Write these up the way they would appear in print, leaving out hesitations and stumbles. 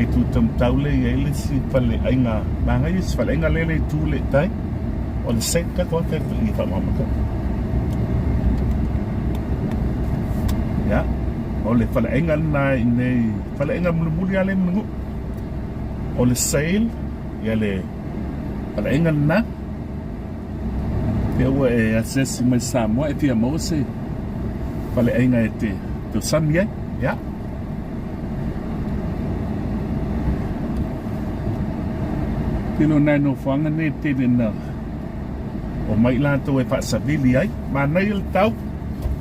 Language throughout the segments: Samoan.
Le itu taumatau lea e i ai le isi faleaiga manaia si faleaiga lea le itu lea i tai o le same tatou afe atu i faamamato. Ia, o le faleaiga lena i nei faleaiga mulimuli lava lea i Mulinuu. O le sale ia le faleaiga lena. Pea ua e asiasi mai Samoa e fia maua se faleaiga e te tausami ai. Ia. Tele o nai nofoaga nei tele na omai latou e faasavili ai. Manaia le tau,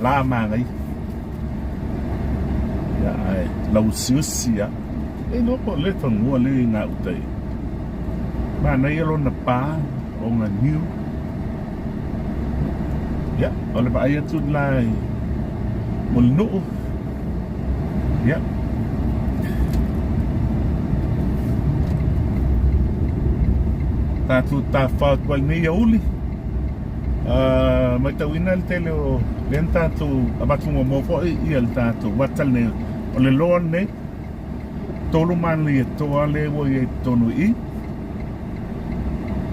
la manaia. Ia, ae lausiusi lava. E iloa po o le fanua lea i gauta i. Manaia lona pa o na niu. Ia, o le vaai atu la i Mulinuu. Ia. Tatou tafafao atu ai nei aoauli. Uh, matauina le tele o lea na tatou avatu muamua foi ia le tatou ata lenei o le loa lenei 3 Malietoa lea ua i ai i totonu i i.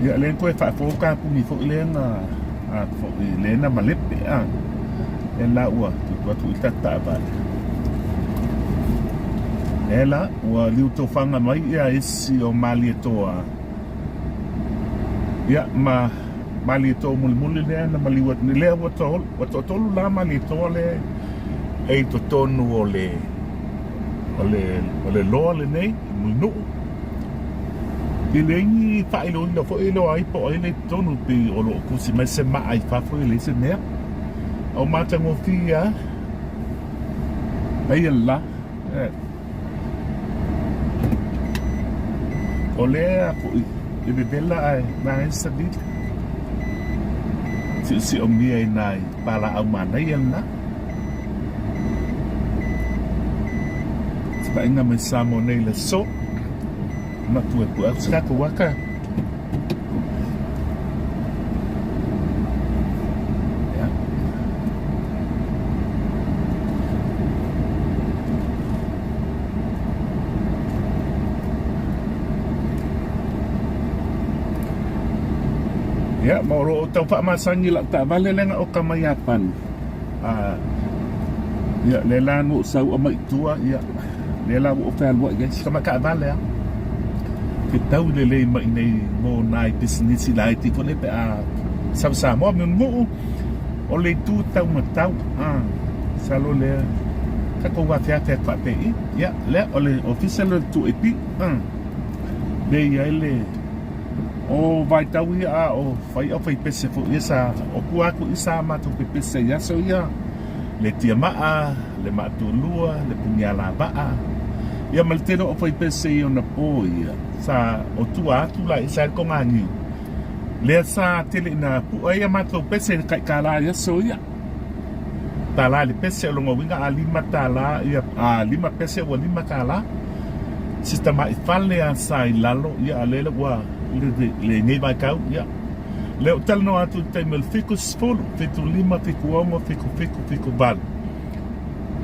Ia lea toe faafou kapuni foi lea na a foi lea na malepe a. Lea la ua tutu atu i tatou taavale. Lea la ua liutofaga mai ia isi o Malietoa. Ia ma Malietoa mulimuli lea na maliu atu nei. Lea ua ua toatolu la Malietoa lea e i totonu o le o le o le loa lenei i Mulinuu. E leai ni faailoina foi e iloa ai po o ai le i totonu pei o lo o tusi mai se maa i fafo e leai se mea. A ua matagofie lava. Aia le la. O lea foi e vevela ae manaia se savili. Siosiomia i nai palaau manaia lena. Se vaaiga mai Samoa nei i le aso. Manatu e pue atu se tatou ata. Ia. Ia, ma o lo o tau faamasani i lau taavale lea na oka mai Iapani. A, ia, lea la na ou sau aumai i tua, ia, lea la ua ou fealuai ai. Si tamai taavale lava. Fetau lelei mai i inei mo nai pisinisi laiti foi lea pe a sau i Samoa. Mulimuu, o le itu taumatau, a, masalo lea tatou afeafe atu faapei. Ia, lea, o le ofisa lea o le 2AP, a, lea e i ai le O vaitau ia a o fai au faipese foi ia sa o tua atu i sa matou pepese i aso ia le tiamaa, le maatulua, le punialavaa ia ma le tele o faipese i ona po ia sa o tua atu la i sa i le toganiu lea sa tele ina pua ai a matou pese i le tai tala i aso ia. Tala i le pese o lona uiga a $5 ia a lima pese ua $5. Si tamai fale a sa i lalo ia a lele ua lenei vaitau ia lea ou talanoa atu i le taimi o le 70, 75, 76, 77, 78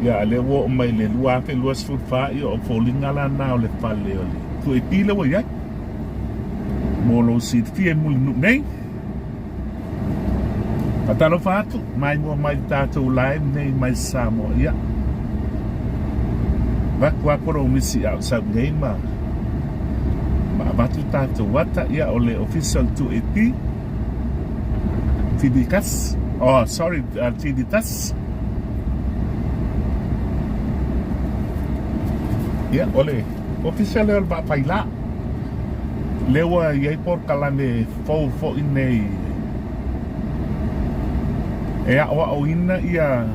ia a lea ua oo mai le 2024 ia o foliga la na o le fale o le 2AP lea ua i ai mo lou silafia i Mulinuu nei. Faatalofa atu, maimoa mai le tatou live nei mai Samoa. Ia, avatu lava polomisi a o sau nei ma ma avatu tatou ata. Ia, o le ofisa o le 2AP, TV Kas, oh sorry, TV Tas. Ia, o le ofisa lea o le Vaafailā. Lea ua i ai polokalame fou foi nei e aʻoaʻoina ia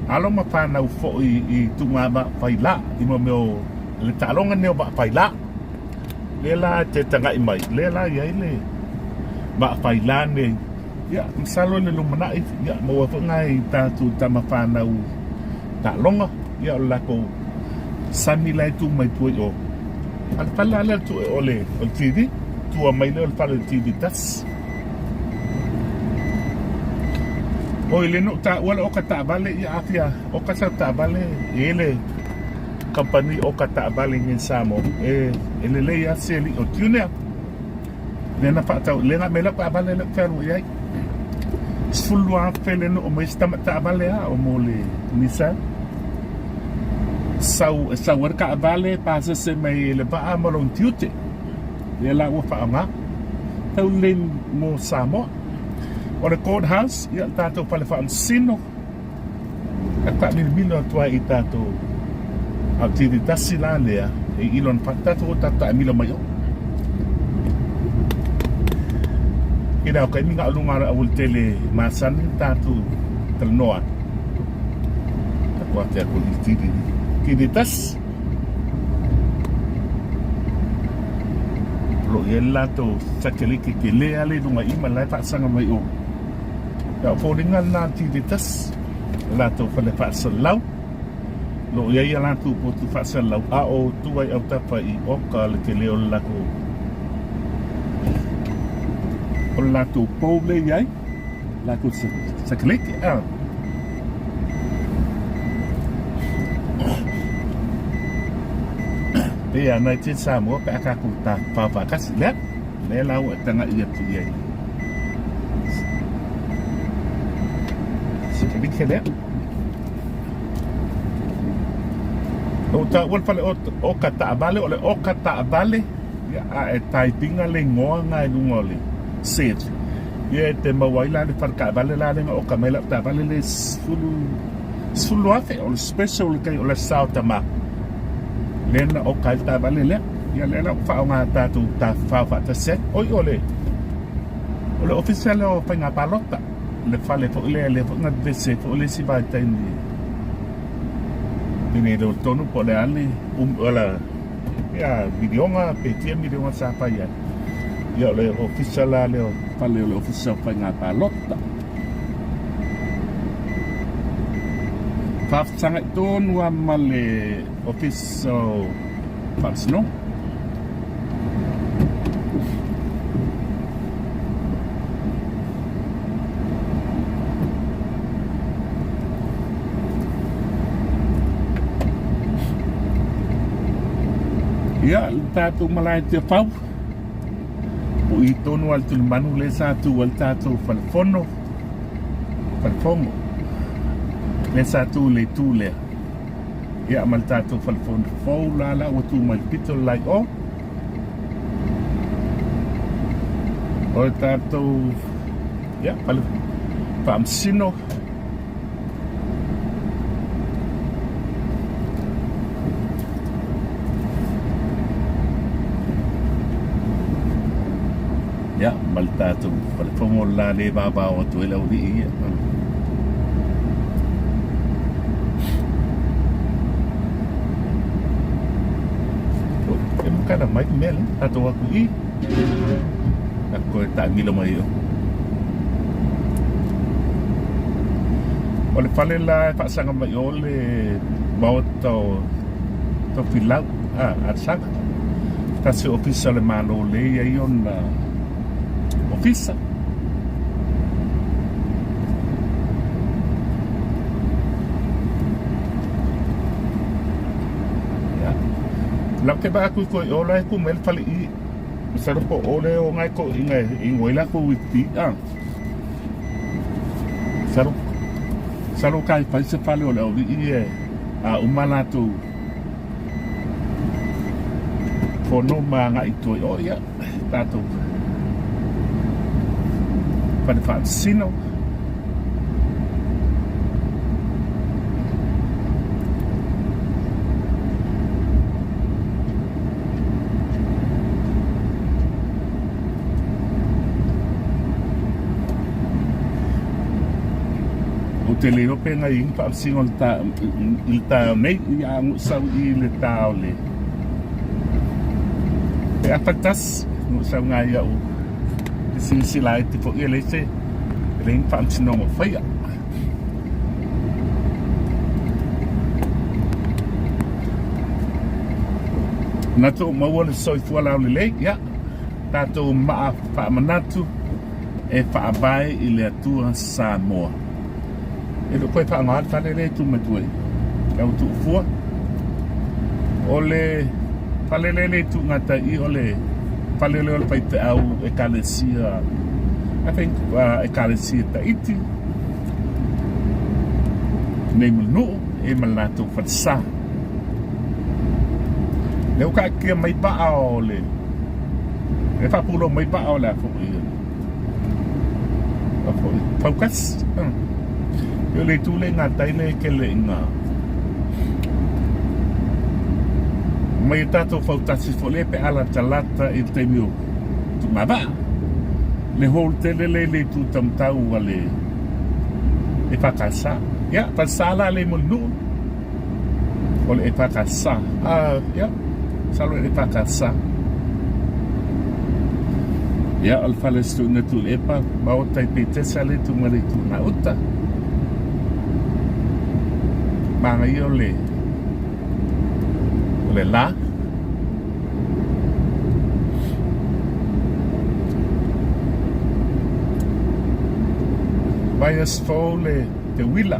alo ma fanau foi i tugā vaafailā i mo mea o le taaloga nei o vaafailā. Lea la e te tagai mai, lea la e i ai le vaafailā nei. Ia, masalo i le lumanai, ia, maua foi nai tatou tama fanau taaloga, ia, o le latou sami la e tu mai tua i o. A le fale la lea o le TV, tua mai lea o le fale o le TV tasi. Oi, le no taua le oka taavale, ia a fia oka sau taavale, e i ai le. Kamupani oka taavale i Samoa e e lelei lava se alii o Junior lea na faatau lea na aumai lau taavale lea ou te alu i ai. 12,000 lea na oo mai ai si tama taavale lava o mo le Nissan. Sau e sau ai le taavale pasese mai le vaa ma lona tiute. Lea la ua faaaoga. Tau lelei mo Samoa. O le court house, ia le tatou fale faamasino. E faamilimilo atu ai i tatou autili tasi la lea e i lona fale tatou o tatou taamilo mai o. I le ao taimi na o luga o le aualatele masani le tatou talanoa ai. Tatou ate atu i tili tili tasi. O lo o i ai le latou satellite tele lava lea i luga i i ma la e faasaga mai o. A o foliga lena a le TV1, o latou fale faasalalau, o lo o i ai a latou potu faasalalau, a o tua i autafa i oka le tele o le latou o le latou pou lea i ai, latou satellite, a. Pei lava na i Samoa pe a tatou tafafao faatasi, lea. Lea la ua e tagai atu i ai. Sikelike lea. O taua le fale oka taavale, o le oka taavale, ia, a e taipinga le igoa na i luga o le search, ia e te maua ai la le fale taavale la lea na oka mai lau taavale le 10,000, o le special le kai o le sao tama. Lea na oka ai le taavale lea. Ia lea la ua faaaoga tatou tafafao faatasi ai. Oi o le o le ofisa lea o faiga palota, le fale foi lea lea foi na vevesi ai foi le isi vaitaimi penei le tonu po o le a le ala ia miliona pe fia miliona sa fai ai. Ia o le ofisa la lea o fale o le ofisa o faiga palota. Faafesagai tonu lava ma le ofisa o Faamasinoga. Ia, le tatou malae Tiafau, o i tonu a le tulimanu lea sa tu ai le tatou falefono, falefono, lea sa tu i le itu lea. Ia ma le tatou falefono fou la la ua tu mai le pito le lai o. O le tatou ia fale faamasino. Ia, ma le tatou falefono la le vavao atu ai le aualii ia. E makana mai le mea lea, tatou atu i. Tatou toe taamilo mai o. O le fale la e faasaga mai o le maota o Tofilau, a, Alsaga. Tasi o ofisa o le Malo lea e i ai ona ofisa. Ia. Lau te vaai atu i koe o la e tu mai le fale i. Masalo po o le o ngai toeaiina e inu ai latou i ti a. Masalo masalo kai fai se fale o le aualii e a uma latou fono ma agai i tua i o, ia, tatou fale faamasino. Ou te le iloa pe na i ai ni faamasino i le taeao nei, ia a sau i le ta o le pe afa tasi, na sau ngai ia'u e silasila ai te foi e leai se e leai ni faamasinoga o faia. Manatu ua maua le soifua laulelei, ia tatou maa faamanatu e faavae i le Atua Samoa. E le o toe faaaoga le fale lea e tu mai tua i. La ua tuufua. O le fale lea le tuugata i o le fale lea o le faifeau ekalesia I think uh, ekalesia Tahiti nei ma nuu e ma latou falesa. Lea ua taatia mai vaa o le e faapulou mai vaa o le a foi a foi faukasi. O le itu lea i gatai lea e tele ina mai e tatou fautasi foi lea pe a latalata i le taimi o tugavaa. Le hall tele lea i le itu taumatau a le EFKS. Ia, falesa la le mo le nuu o le EFKS. Ah, ia, masalo e EFKS. Ia, o le fale suina tu le epa, maota i Petesa le tu ma le itu gauta. Manaia o le o le la. Vaiaso fou le te uila.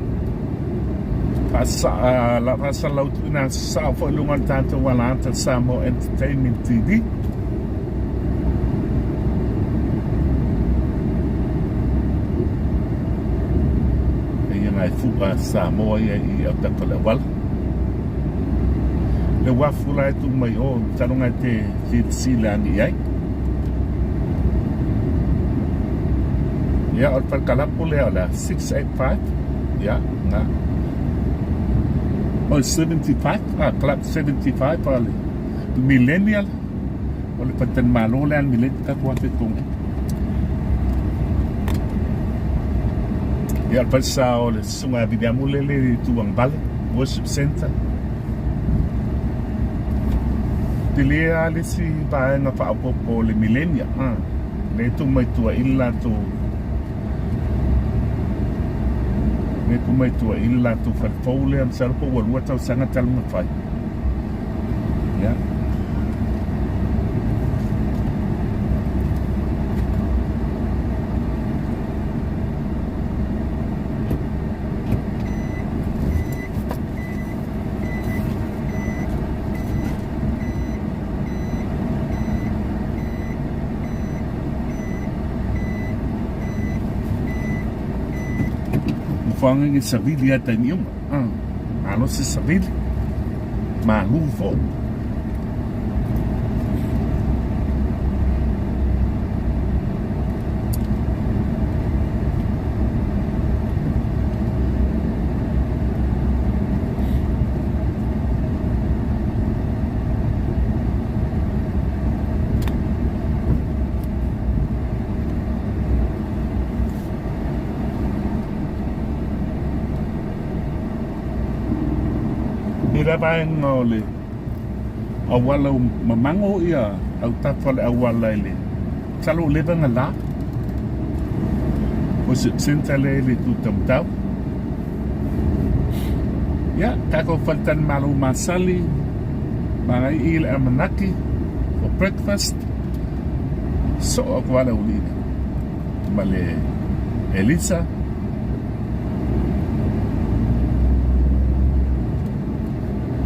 Faasalalau tuuina sao foi i luga o le tatou alaata Samoa Entertainment TV. Eia nai fu'a Samoa ia i autafa o le auala. Le uafu la e tu mai o, masalo ngai te silasila ane i ai. Ia, o le falekalapu lea o le 685, ia, na. O le 75, ah, Club 75 o le Millennial, o le faletalimalo lea a le Millennial, tatou afe tonu. Ia, o le falesa o le Susuga ia Viliamu lele i Tuagavale, Worship Centre. Tele lava le isi vaega faaopoopo o le Millennia, ah, lea e tuu mai tua i le latou lea e tuu mai tua i le latou fale fou lea, masalo po ua lua tausaga talu ona fai. Ia. Nofoaga i savili ia taimi uma. Ah, malo se savili. Malu foi. I la vaega o le auala o mamago ia autafa o le auala i le masalo ua leva ona la worship center lea i le itu taumatau ia tatou faletalimalo masali magai i le amanaki for breakfast soo atu lava le aualii lea ma le Elisa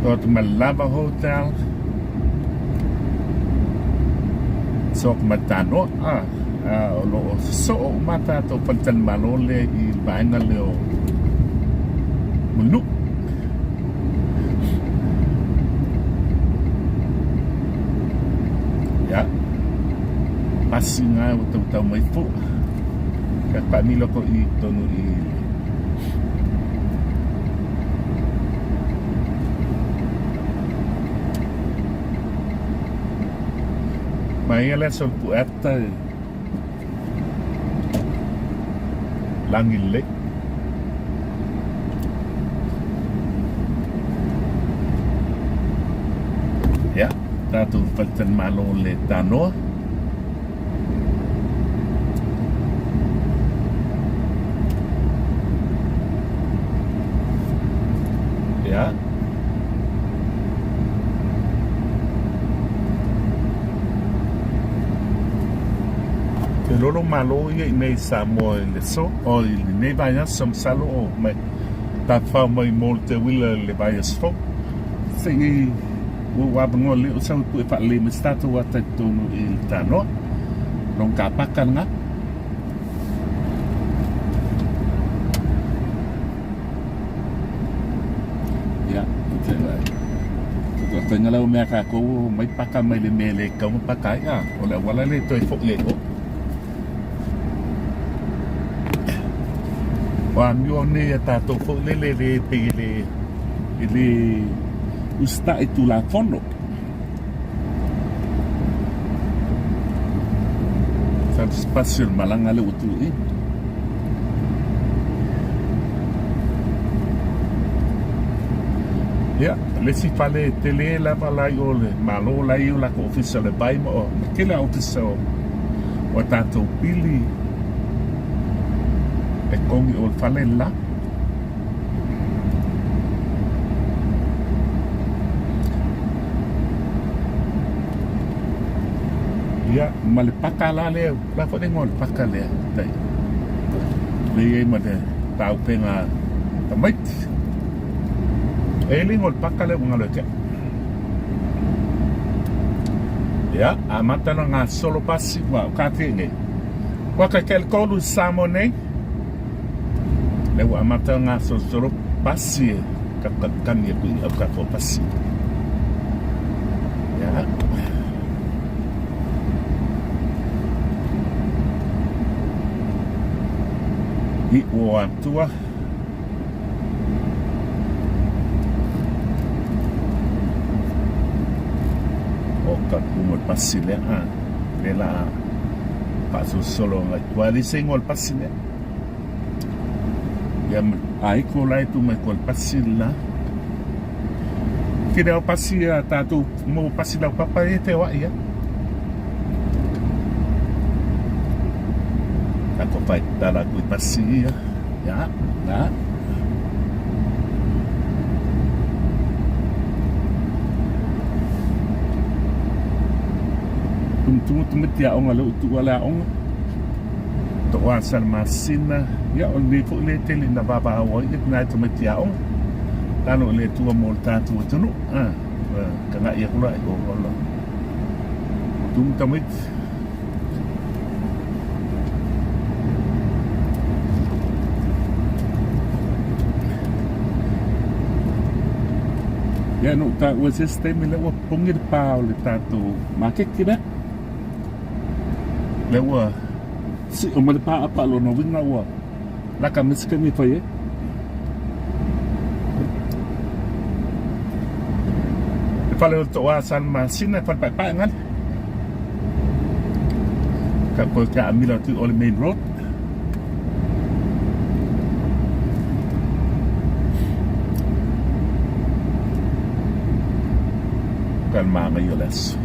O atu ma le Lava Hotel. So atu ma le Tanoa. Ah, ah, o lo o sosoo uma tatou faletalimalo lea i le vaega lea o Mulinuu. Ia, pasi ngā ua tautau mai fua. Ka paamilo ko i tonu i le Mai ia le aso puata e lagi lelei. Ia, tatou faletalimalo le tanoa. Ia. Te lolo malo ia i nei Samoa i le so, o i lenei vaiaso masalo o mai tafafao mai mo le te uila i le vaiaso fou. Se i Ua ou avanoa lelei o sau e pue faalelei mai se tatou ata i totonu i le tanoa. Long ka paka lena. Ia, te faiga lau mea kākou mai paka mai le mea le kau paka ai, a, o le auala le toe fo'i ai o. O amio nei a tātou foi lele le pei e le e le usita'i Tulafono. Sa pasi o le malaga lea ua tu i. Ia, le isi fale tele lava la i o le Malo la i o latou ofisa o le vai ma o le tele lava o ofisa o a tatou pili e togi o le fale le la. Ia, ma le paka la lea, la foi le igoa o le paka lea, tai. Le i ai ma le taupega tamaiti. E i ai le igoa o le paka lea ua galo ia te au. Ia, amata ona gasolo pasi, ua o ka nei. Ua kai le 3 i Samoa nei. Lea ua amata ona gasolosolo pasi e kamukamukami aku i au tatou pasi. Ia. I o atua. O ka kumu pasi lea. Ah, le la faasolosolo agai tua. E leai se igoa o le pasi lea. Ia a iko la e tu mai ko le pasi la. Ke leo pasi a tātou mo pasi lau papa e te oai ia. Tātou whai tala kui pasi ia. Ia, na. Tumutumu tamaiti aoga lea ua tuua le aoga. Toa sa le masina, ia o lenei foi lea tele ina vavaao ai nai tamaiti aoga. Lalo i le Atua mo le tatou atunuu. Ah, taga'i aku la i o ola. Tumu tamaiti. Ia na ou taua i se isi taimi lea ua pogi le pa o le tatou maketi lea. Lea ua sio mai le pa apa lona uiga ua laka mai se taimi e fai ai. Le fale o le toa sa le masina e fale paepae gale. Ka koe ka amila atu o le main road. Ka le māngai o le aso.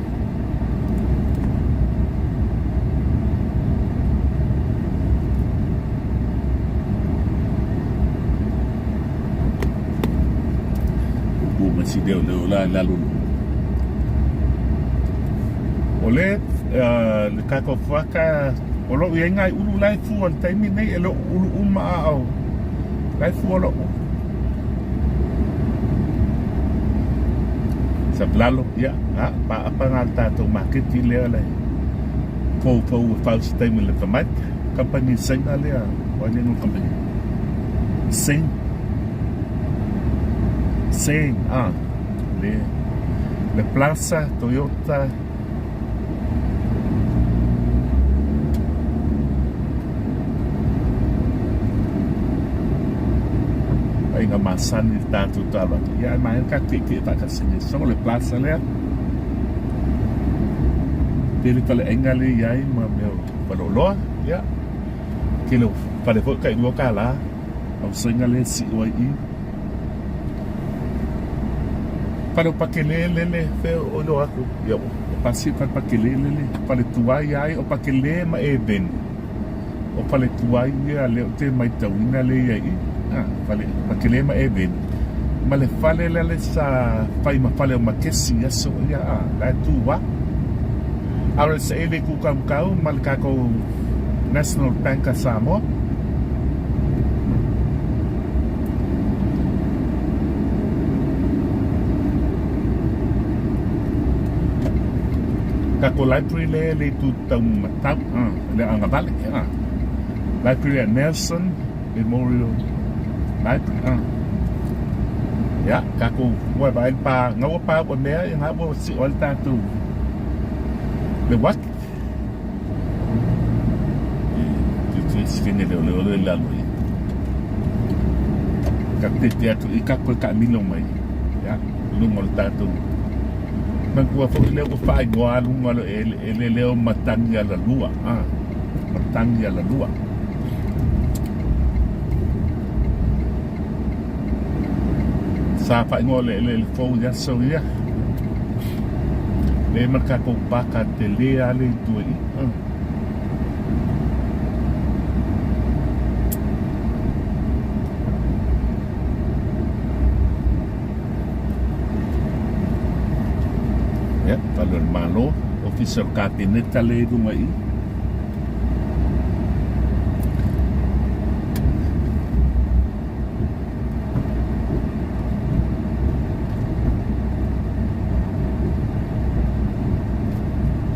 Pupu ma si leo leo la lalo lo. O le le tatou fuaka o loo iai nai ulu la e fua i le taimi nei e le o ulu uma a o la e fua loo ulu. Sa lalo ia a paapa na le tatou maketi lea le foufou e fau se taimi le tamaiti kamupani Saina lea o ai le igoa o le kamupani Sing Sing a le le Plaza Toyota Aiga masani le tatou talo atu. Ia e maea ka tietie faatasi nei. So le plaza lea. Tele faleaiga lea i ai ma mea o faleoloa. Ia. Tele o fale foi tai $2. Ausaina lea e sio ai i. Fale o Pakele lele fea o iloa atu. Ia o pasi fale Pakele lele. Fale tuai ai o Pakele ma Eveni. O fale tuai ia lea ou te maitauina lea i ai i. Ah, fale Pakele ma Eveni. Ma le fale lea le sa fai ma fale o Makesi i aso ia, ah, la e tu a. A o le saili kūkaukau ma le tatou National Bank a Samoa. Tatou library lea e le itu tau matau, le agavale, library at Nelson Memorial Library. Ia, tatou ua e vaai le pa, gaua pa ua mea ia nga ua sio ai le tatou le uaki. E sifine leoleo le lalo i. Ka tete atu i ka koe taamilo mai. Ia, luga o le tatou Manatua foi lea ua faaigoa luga o le eleele lea o Matagi Alalua. Ah, Matagi Alalua. Sa faaigoa le eleele fou i aso ia. Le ma le tatou paka tele lava le itu i. Ah. Ia, fale o le Malo, Ofisa o le Kapeneta lea i luga i i.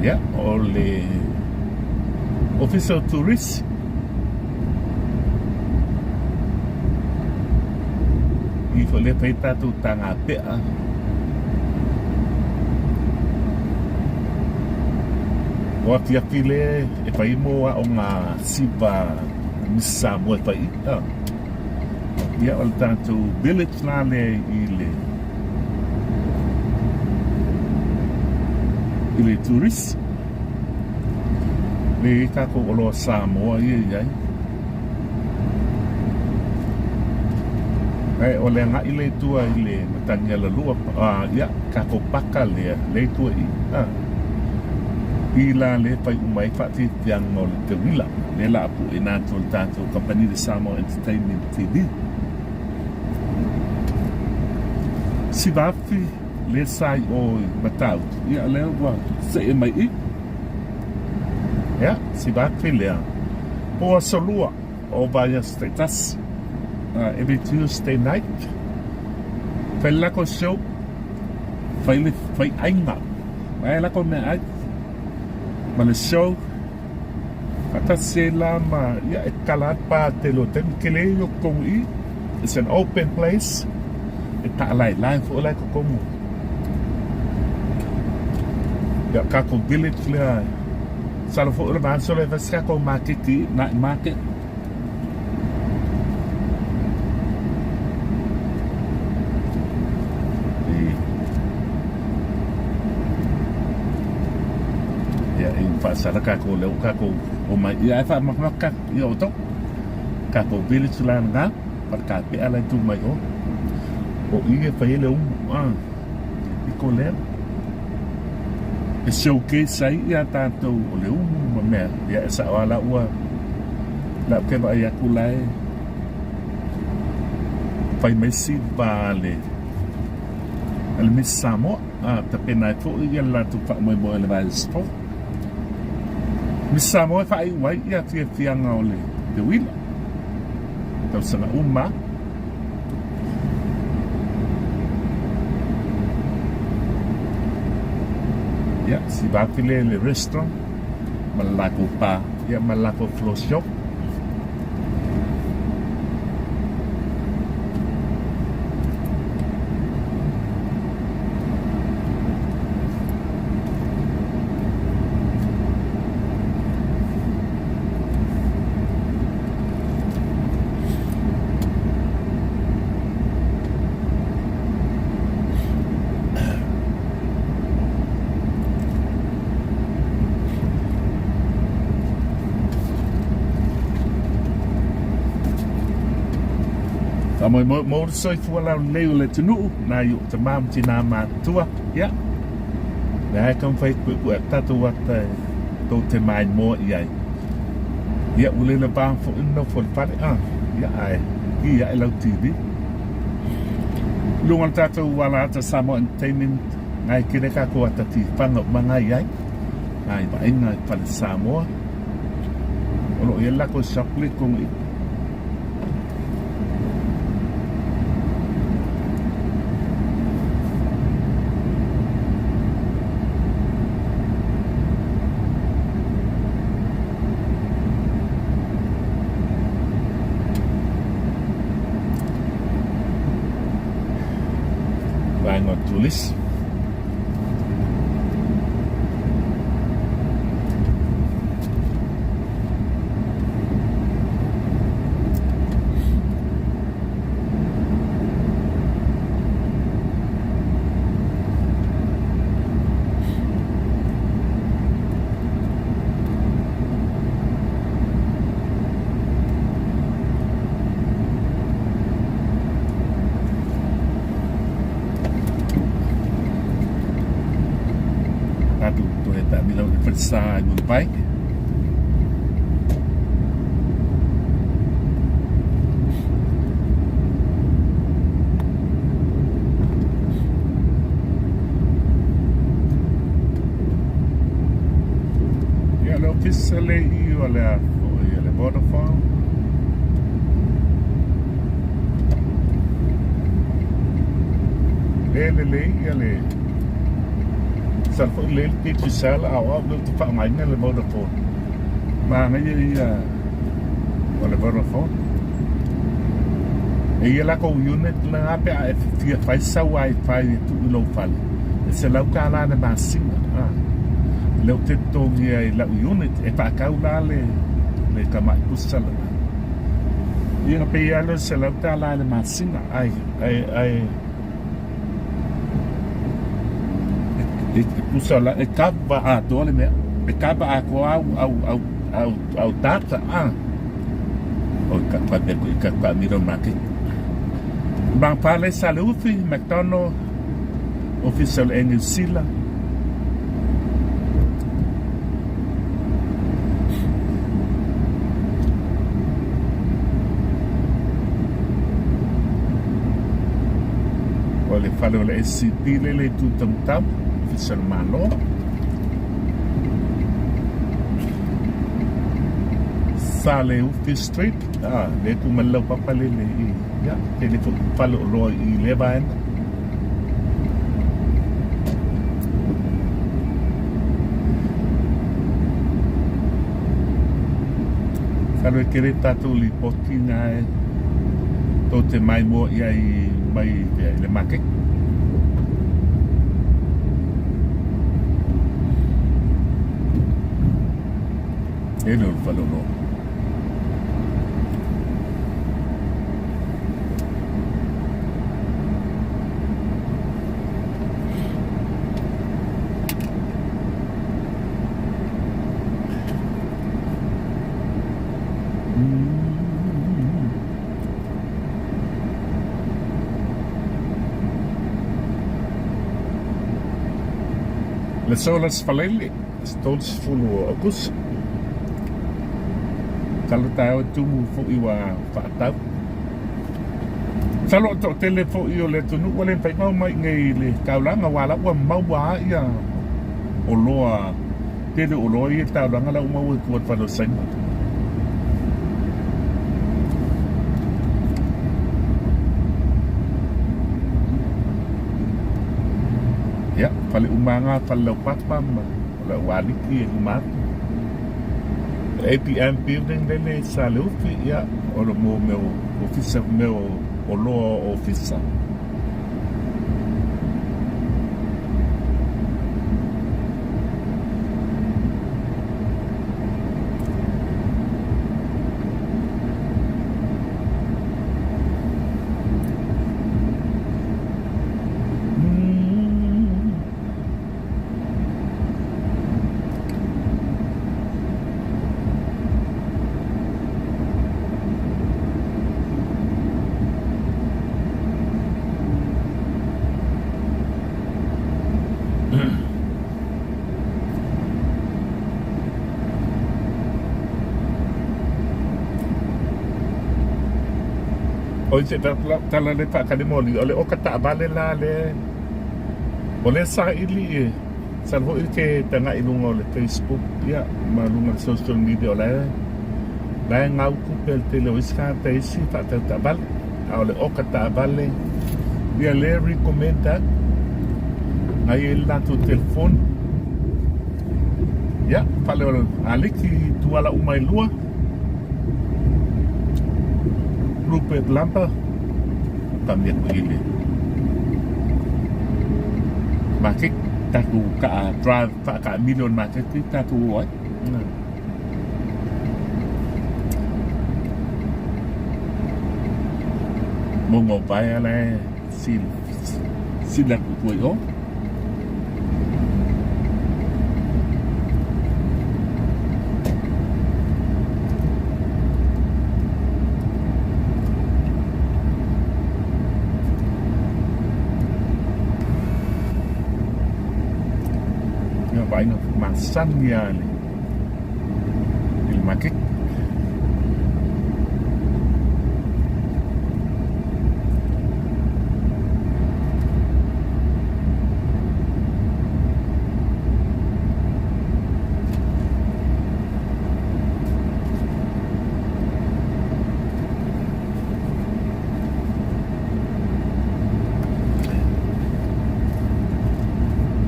Ia, o le Ofisa o Turisi. I foi lea fai tatou taga pea. O afiafi le e fai mo aoga siva Miss Samoa e fai i. Ia o le tatou village la le i le i le tourist. Le i tatou oloa Samoa ia i ai. Ae o le agai lea i tua i le matagi alalua, ia, tatou paka lea, lea i tua i i, i la lea e fai uma ai faafiafiaga o le teuila, lea la a pueina atu e le tatou kamupani le Samoa Entertainment TV. Sivafi lea sa i o i Matautu, ia lea ua see mai i. Ia, Sivafi lea. Po aso lua o vaiaso taitasi, every Tuesday night, fai le lako show, fai le fai aiga, vae lako meaai ma le show, faatasi ai la ma, ia, e kala atu pa tele o taimi, tele i o totonu i i, it's an open place, e taalaelae foi la i totonu. Ia, tatou village lea, Masalo foi o le vaiaso lea e fai se tatou maketi, night market. Ia, e faasala tatou lea ua tatou omai. Ia, ae faamakamaka ia outou. Tatou village la lena, Falekapea la e tu mai o. O i e fai ai le umu. Ah. I ko lea. E showcase ai ia tatou o le umu ma mea. Ia e sao lava la ua la ou ke vaai atu la e fai mai si va a le a le Miss Samoa. Ah, tapena ai foi ia le latou faamoemoe o le vaiaso fou. Miss Samoa e faaiu ai ia fiafiaga o le teuila. Tausaga uma. Ia, si vafi le le restaurant ma le latou pa, ia ma le latou floor shop. Faamoemoe mo le soifua laulelei o le atunuu, nai ou tama ma tinā matutua, ia, lea e taumafai e puepue atu tatou ata e tou te maimoa i ai. Ia, ua le lava foi le nofo i le fale, a, ia, ae ki ae lau TV. I luga o le tatou alaata Samoa Entertainment, ngai tele tatou ata tifaga uma ngai ai, ngai vaaiga i fale Samoa. O lo o i ai le latou shop le i totonu i i. Polisi. Tatou toe taamilo i le falesa i Mumbai. Ia le ofisa le i o le a foi le Vodafone. Le lelei ia le Sa foi le le Digicel a o au lea ou te faaaogaina le Vodafone. Manaia ia o le Vodafone. E i ai latou unit lena pe a e fia fai sau wifi e tuu i lou fale, e $100 le masina. Lea ou te totogia i lau unit e faatau la le tamai pusa lena. Ia na pei lava lea o le $100 i le masina ai ai e pusa la e cover atoa le mea. E cover atoa au au au au au data a. O ka ka ka ka ka miro market. Bang pale Saleufi, McDonald, Ofisa o le Air New Zealand. O le fale o le SCP le le tu tamatama, Ofisa o le Malo. Saleufi Street, ah, le tu mai lau papa le le i, ia, tele foi fale o loa i lea vaega. Masalo e tele tatou lipoti na e tou te maimoa i ai mai i le maketi. E le o le faleoloa. Le Solas Falele, 30 o Aukuso. Masalo taeao e tumu foi ua faatau. Masalo o le toatele foi o le atunuu ua le mafai ona omai i inei i le taulaga aua la ua maua lava ia oloa, tele o oloa ia i le taulaga la ua maua i tua i le fale o Saina. Ia, fale uma lava na, fale laupapa ma o le aualiki e luma atu. APM building lele i Saleufi, ia, o le mo mea o ofisa, mea o oloa o ofisa. Oi se tala le whakalimoli, o le oka taavale la le O lea saili e masalo foi ke tagai i luga o le Facebook ia ma luga o le social media o la e la e gau tupe le tele o isi tagata i isi faatau taavale a o le oka taavale ia lea e recommend atu na i ai le latou telefoni ia fale o aliki tuala uma e lua Rupert Lampa ka mea ko ile. Maketi, tatou kaa drive faakaamilo i le maketi tatou o ai. Mauga o Vaea la e sili atu i tua i o. Ia vaaiga masani lava i le maketi.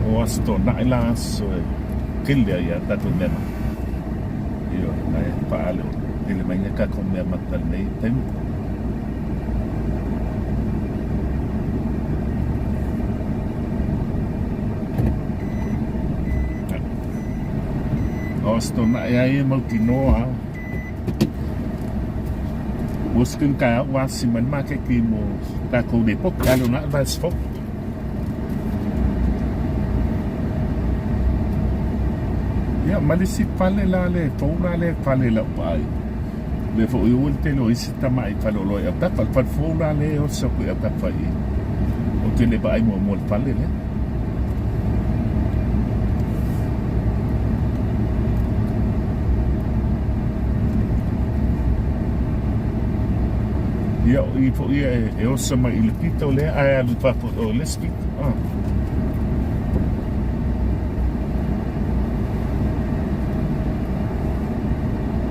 O Aso Toonai la aso e tele ai a tatou mea mata. Ioe, na e faale o tele mai ai tatou mea mata i lenei taimi. O Aso Toonai lava ia e mautinoa lava. Ua skin taeao ua asi mai le maketi mo tatou lipoti a le ona advice fou. Ia ma le isi fale la le fou la le fale i lau vaai. Le foi ua le tele o isi tamai faleoloa i Autafa. Le fale fou la le oso atu i Autafa i Ou te le vaai muamua i le fale lea. Ia, o i foi ia e oso mai i le pito lea ae alu i fafo i o i le isi pito. Ah.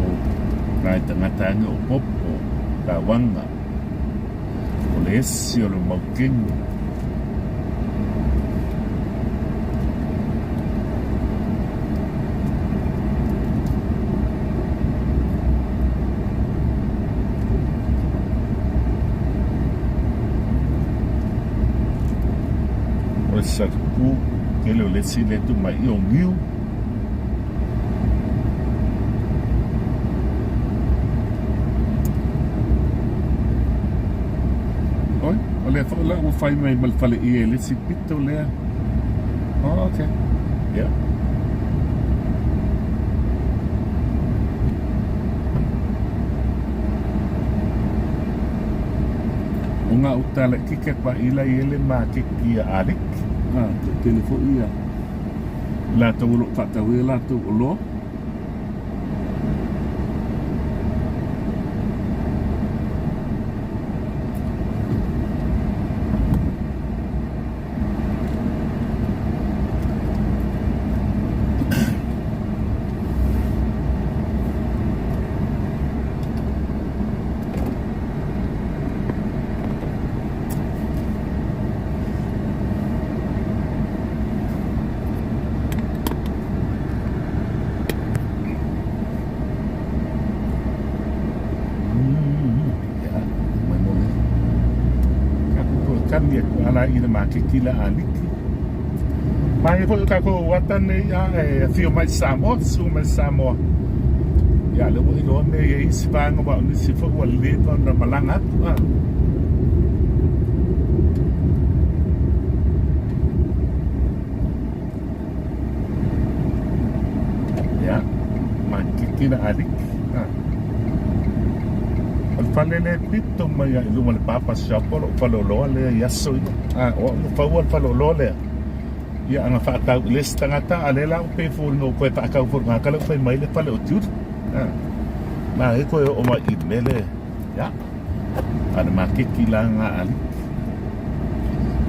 O nai tagata ane o Popo, Tawaga, o le esi o le maukeni. O le Saluku, tele o le esi lea e tu mai i o Niu. Oi, o lea foi la ua fai mai ma le faleie i le isi pito lea. Oh, okay. Yeah. O ngā utala ki ke pa ila i ele maketi a Alec. Ah, te tele foi ia. Latou o lo o faatauia latou oloa. Kani aku ala i le maketi la aliki. Mai foi o tatou ata nei a e afio mai Samoa, susu mai Samoa. Ia le ua iloa mea i ai isi vaega aua o nisi foi ua leva ona malaga atu a. Ia, maketi la aliki. O le fale lea e pito mai lava i luma o le Papa Shop o lou faleoloa lea i aso ia. O au na faua le faleoloa lea. Ia ana faatau i le isi tagata, a o lea la ua pei foliga ua toe faatau foi i le tagata lea ua fai mai le fale o Judy. Na e toe oo mai i le mea lea. Ia, a o le maketi la lena a alii.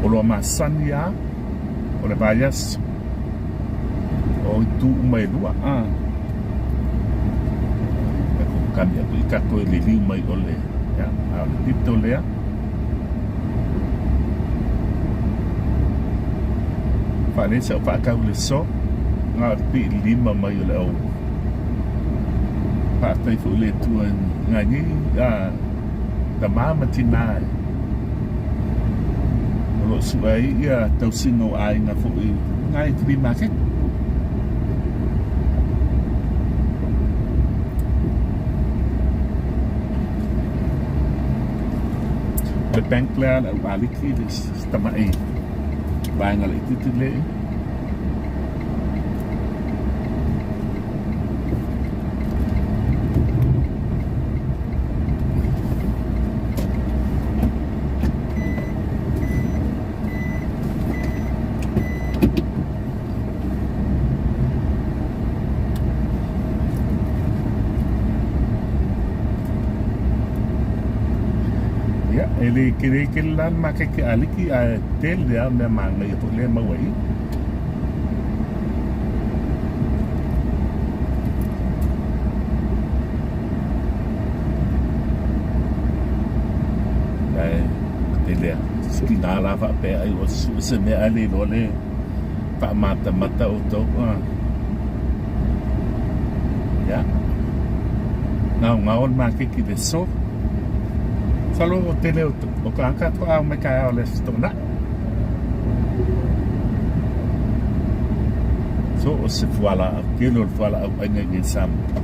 Oloa masani lava o le vaiaso o itu uma e lua. Kami atu i tatou e liliu mai o le, ia, a o le pito lea. Faalelei sa ou faatau i le so, na o le piilima mai o le au. Faafetai foi i le Atua i nai tama ma tina e. O lo o sue ai ia tausiga o aiga foi nai flea market. Le bank lea le au aliki le tamai vaega laitiiti lea. Ia, e le tele tele la le makeke aliki ae tele lava mea manaia foi lea e maua i i. Ae tele lava tiga la faapea ai ua sue se mea ae le iloa le faamatamata outou a. Ia, gaogao le makeki i le aso. Masalo o tele o tagata faatoa omai taeao i le Aso Toonai. So o se fualaau, tele o le fualaau aina i nei Samoa.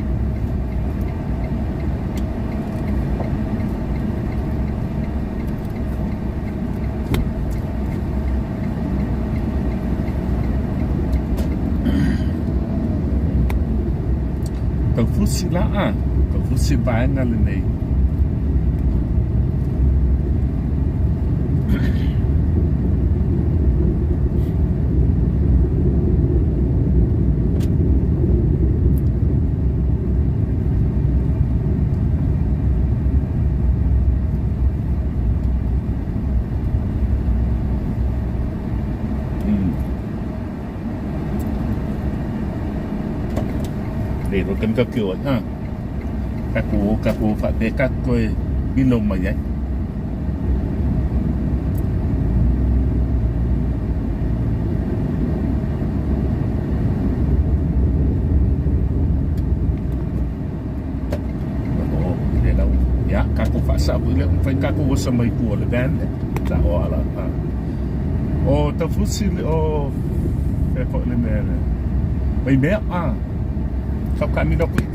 Taufusi la a, taufusi vaega lenei. Le ro kan ka kio ai ha. Ka ku ka ku fa te ka koe milo mai ai. O, le lau, ia, kako whaasa ko ile umwhai kako wasa mai kua le van le, ta o ala, ha. O taufusi le o, fe fo le mea le, mai mea, a, kau ka milo kui.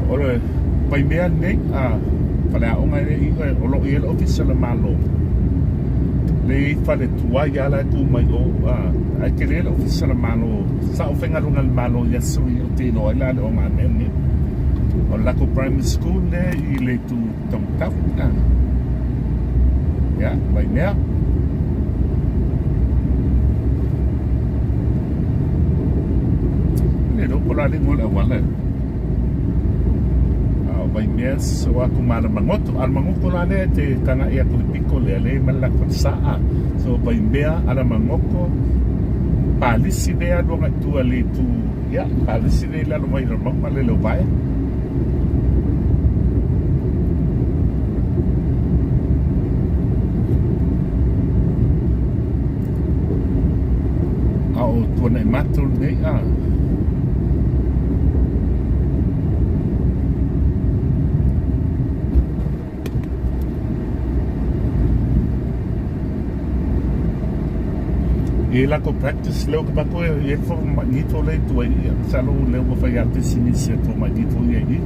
O le Waimea nei, a, faleaoga e i oe, o lo o i ai le Ofisa o le Malo. Le i fale tuai lava la e tu mai o, a, ae tele le Ofisa o le Malo, sa o faigaluega le Malo i aso ia ou te iloa ai la le ogamea lenei. O le latou primary school lea i le itu taumatau, a, ia, Waimea. Le iloa po o le a le igoa o le auala. A o Waimea so aku ma Alamagoto. Alamagoto la lea te tagaʻi aku i le piko lea, lea i ma le latou falesaa. So Waimea, Alamagoto, palisi lea alu agai tua i le itu, ia, palisi lea i lalo mai o le mauga lea i Leuvaea. A o Tuanaimato lenei a. I lako practice leo ka mako e e fo magnito le tua i masalo leo ua fai atu sinisi e fo magnito ia i.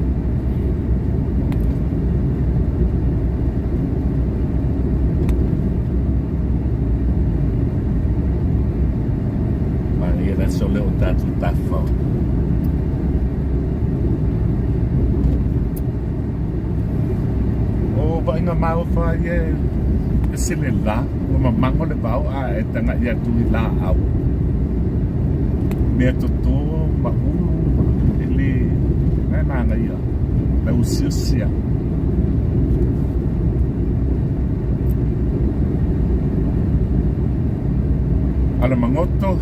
Manaia le aso lea o tatou tafafao. O vaaiga maofa ia e ese le la, ua mamago le vao a e tagaʻi atu i laau. Mea toto ma ulu ma e le na e manaia lau usiusi a. Alamagoto,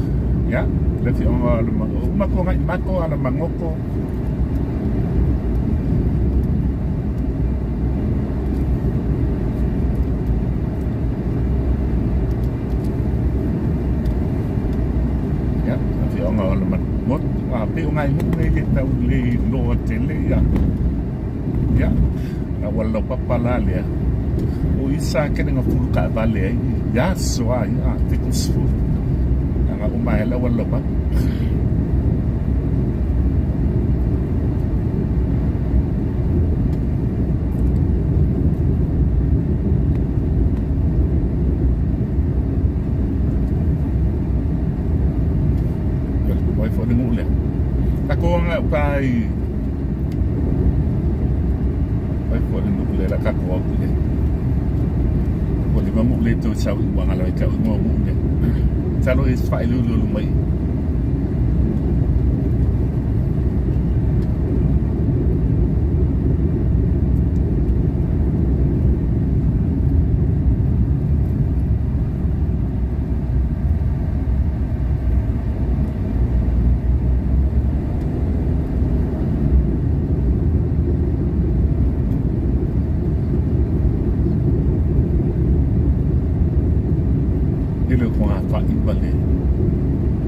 ia, le afioga o Alamagoto, uma atu agai mato Alamagoto. Ia, afioga o Alamagoto, a pei o ngai nuu nei le tau le iloa tele, ia. Ia, Auala laupapa la lea o i sa kele na fulu taavale ai i aso a ia 70 aga uma ai le auala laupapa. O ai foi le nuu lea. Tatou aga uka i Ai foi le nuu lea la tatou au i ai. Ua leva nuu le toe sau i uaga lava i tau ingoa o nuu lea. Masalo e faailoilo mai. E le o fogafai ma le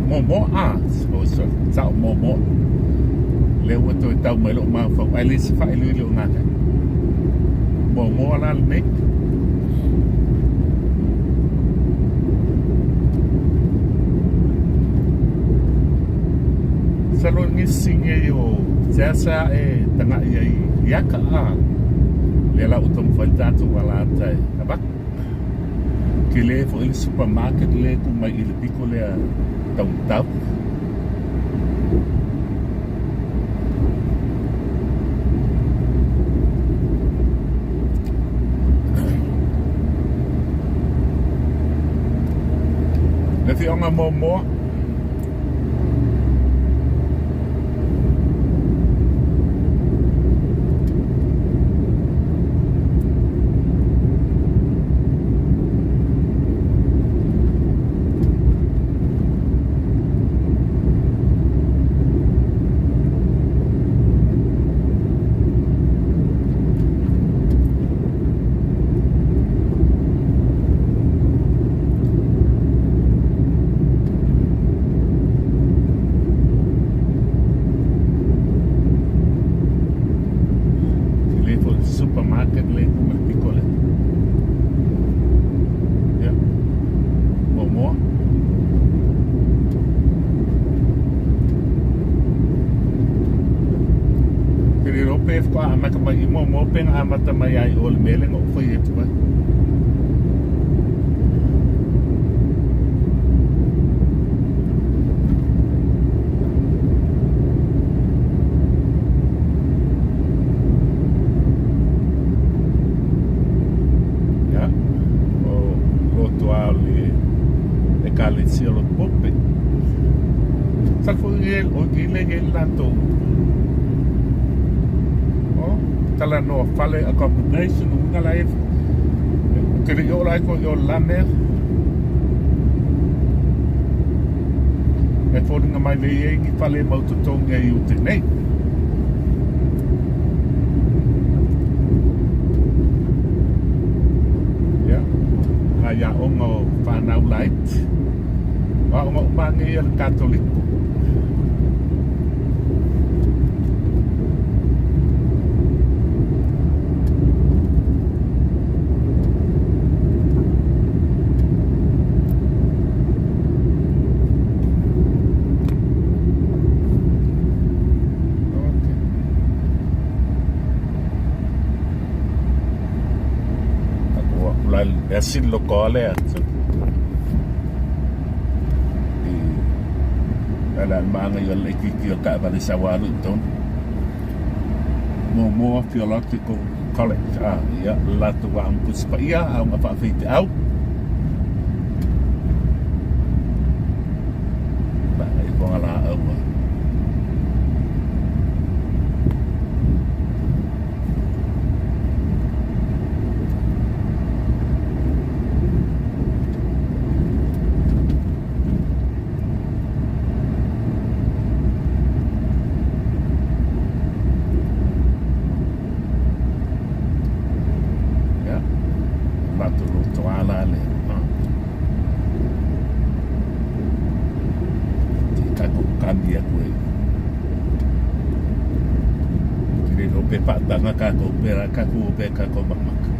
momoa a sao momoa lea ua toe tau mai lou mafaufau ae le se faailoilo o gata momoa la lenei. Masalo nisi nei o seasea e tagai ai i aka a lea la ua taumafai le tatou alata e avatu. Tele foi le supermarket lea e tu mai i le pito lea taumatau. Le afioaga muamua. Tele foi le supermarket le ma le piko le. Ia. Muamua. Te riro pe whaka amata mai i muamua pe na amata mai ai o le mea le na ou whai atu ai. Ia, o loto a o le ekalesia o Loto Pope. Sal foi e o i le i le latou. O, talanoa fale accommodation uiga la e te le i oo la ai koe i o le la mea. E foliga mai le i ai ni fale e mau totogi ai i uta nei. Ia, nai aoga o whanau laiti. O aoga uma nei a le Katoliko. Okay. Tatou aku la le asili loko le atu. I ala maanga i le kiki o ka vale sa walu i tonu. Muamua Theological College a ia latou aoga Tusi Paia, aoga faafeiteau. Maanga i Fagalaau a. Ia, latou lotoa la le. Te tatou kami atu ai. Te le Pe faataga tatou pe la tatou o pea tatou makamaka.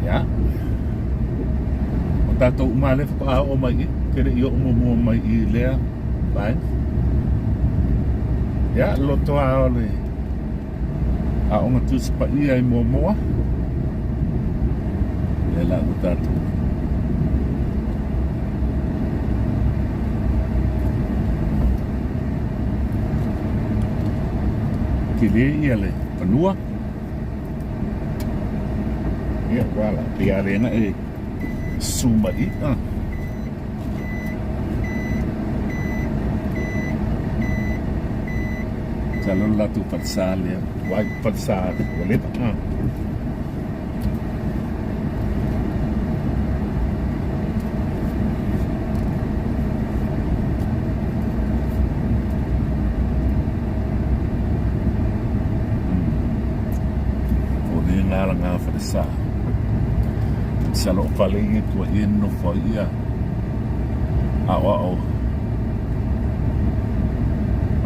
Ia. O tatou uma lea faatoa oo mai i, ke le i oo muamua mai i lea vaega. Ia, loto lava o le Aoga Tusi Paia i muamua. Lea la ua tatou tele ia le fanua. Ia, ua la, pei a le na e susu mai i. Ah. Masalo le latou falesa lea, tuai falesa ua leva. Ah. O le lalaga falesa. Masalo o fale ia tuai e nonofo ai ia aoao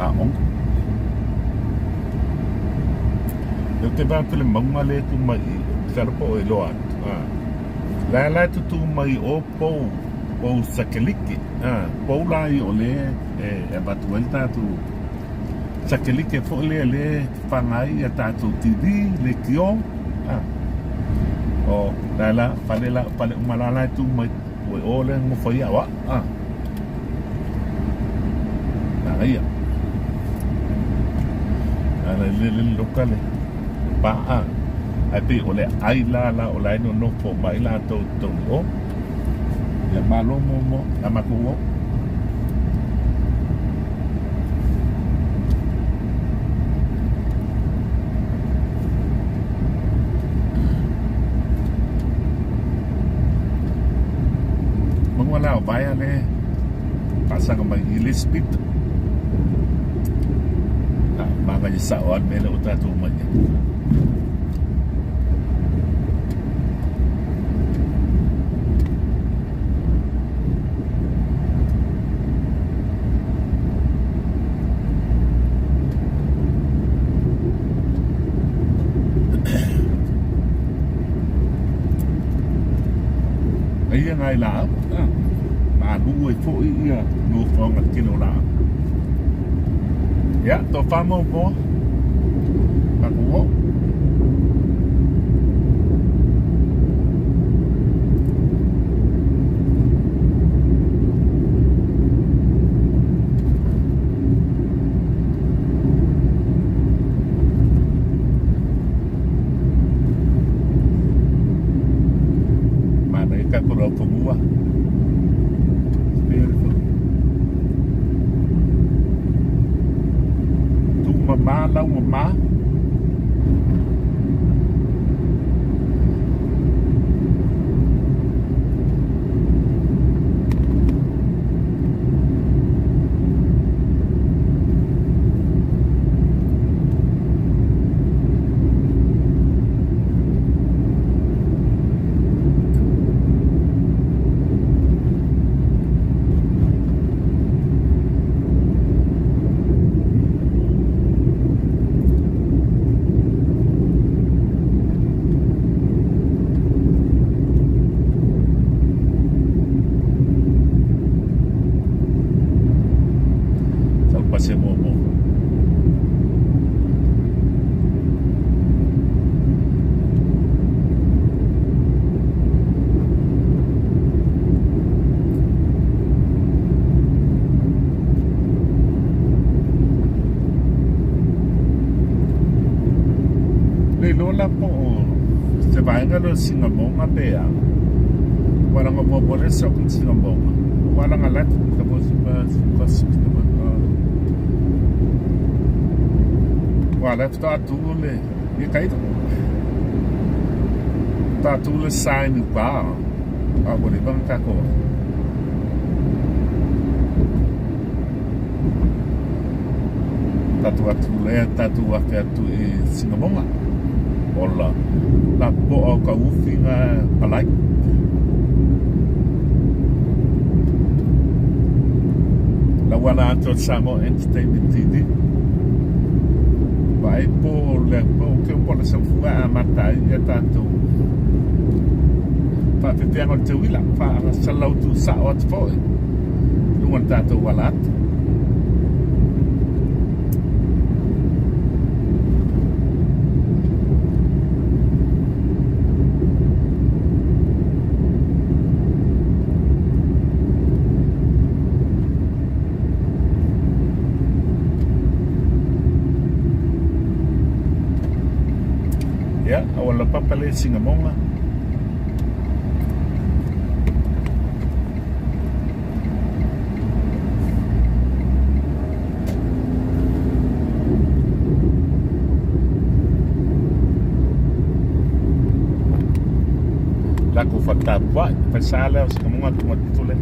aoga. Ou te vaai atu i le mauga lea e tu mai i, masalo po o iloa atu. La la e tutū mai o pou, pou satelite. Pou la ia o lea e avatu ai le tatou satelite foi lea lea e faga ai a tatou TV, leitio. O la la, fale la, fale uma la la e tu mai ua i o lea nofo ai au a. Manaia. A le le le loka le pa a. Ai pei o le ai la la o la e nonofo mai latou i totonu o. Ia malo mo mo a matou o. Mauga la o vaea le faasaga mai i le speed. A, manaia sao lava le mea lea ua tatou omai ai. Eia nai laau, malu ai foi ia nofoaga tele o laau. Ia, tofa muamua, tatou oo. Manaia tatou laufanua. It's beautiful. Tuumama laumama. Sau pasi muamua. Le iloa la po o se vaega lea o Sinamoga pe a. Ua laga muamua lea soka Sinamoga. Ua laga lata Ua la faatoa tu le ia kaita. Faatoa tu le sign i uka. A ua leva ona tatou. Tatou atu lea tatou afe atu i Sinamoga. Ola lapopoa o tauufi na palai. Lau ala atu o le Samoa Entertainment TV. Vaai po le po ke po le saufuga amata ai ia tatou faafefeaga o le teuila faasalau tuusao atu foi i luga o le tatou ala atu. Ia, auala papa le Sinamoga. Lakou fatapuai, falesa lea o Sinamoga tuga pito lea.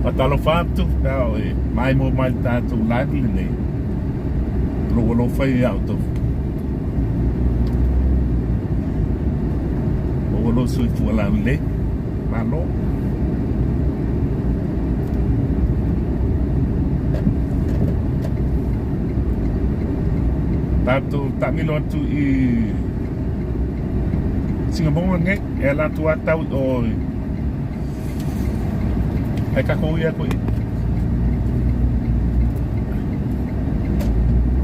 Faatalofa atu pe a o e maimoa mai le tatou live lenei. Lou alofa ia outou. Maua lou soifua laulelei. Malo. Tatou taamilo atu i Sinamoga nei e ala atu a tau i o ai tatou ui atu i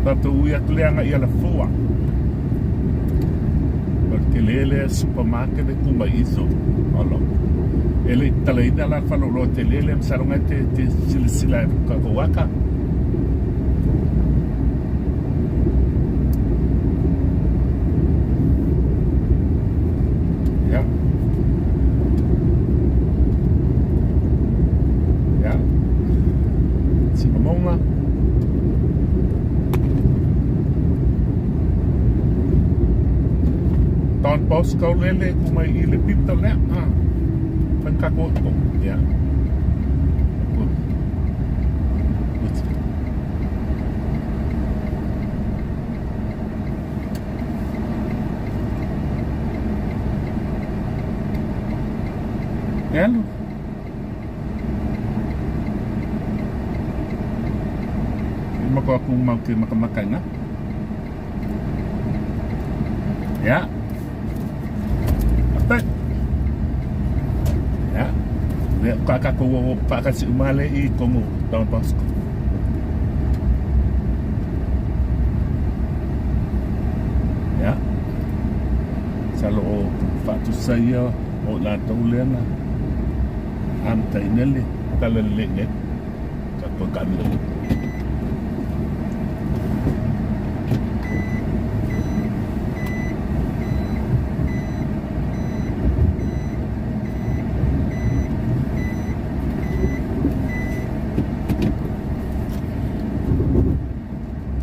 tatou ui atu lea agai i Alafua. O le tele lea supermarket e tu mai i so olo. E le i tatalaina la le faleoloa tele lea masalo na e te silasila ai tatou aka. Ia. Ia. Sinamoga. Don Bosco lele ku mai i le pito lea. Ah. Fai kako to. Ia. E alu. I mako aku mau ke makamaka ina. Ya. Apa? Ya. Le ka ka ko wo pa ka si umale i komo Don Bosco. Ya. Masalo o faatusa ia o i latou lea na amataina le tala lelei nei tatou taamilo.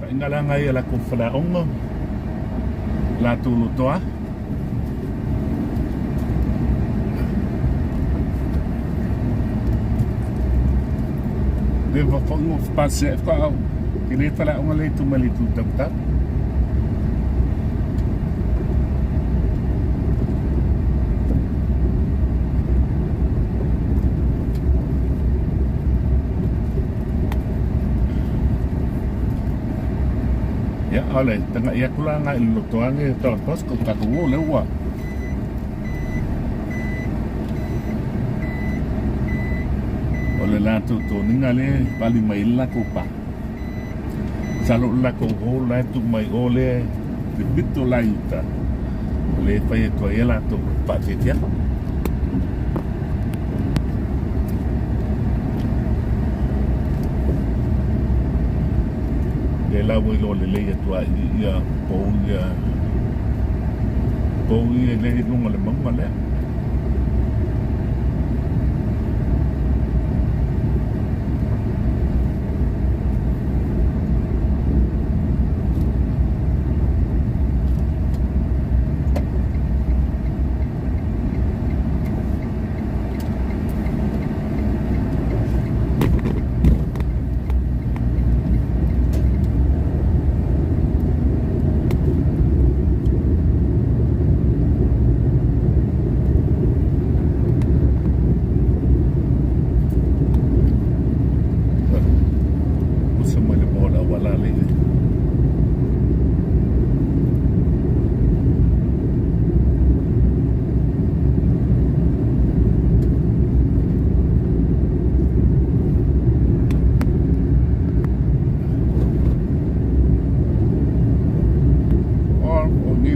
Taingalaga ia lakou faleaoga, latou lotoa. Leva foi ua fapasi ae faatoa au. Tele faleaoga lea i tuma i le itu tautau. Ia, ale, taga'i atu la agai i le lotoage e Don Bosco, tatou o lea ua O le latou toniga lea e vali mai ai le latou pa. Masalo o le latou hall la e tuu mai o lea i le pito la i uta, o lea e fai atu ai a latou faafiafiaga. Lea la ua iloa lelei atu lava i i ia pou ia pou ia lea i luga o le mauga lea.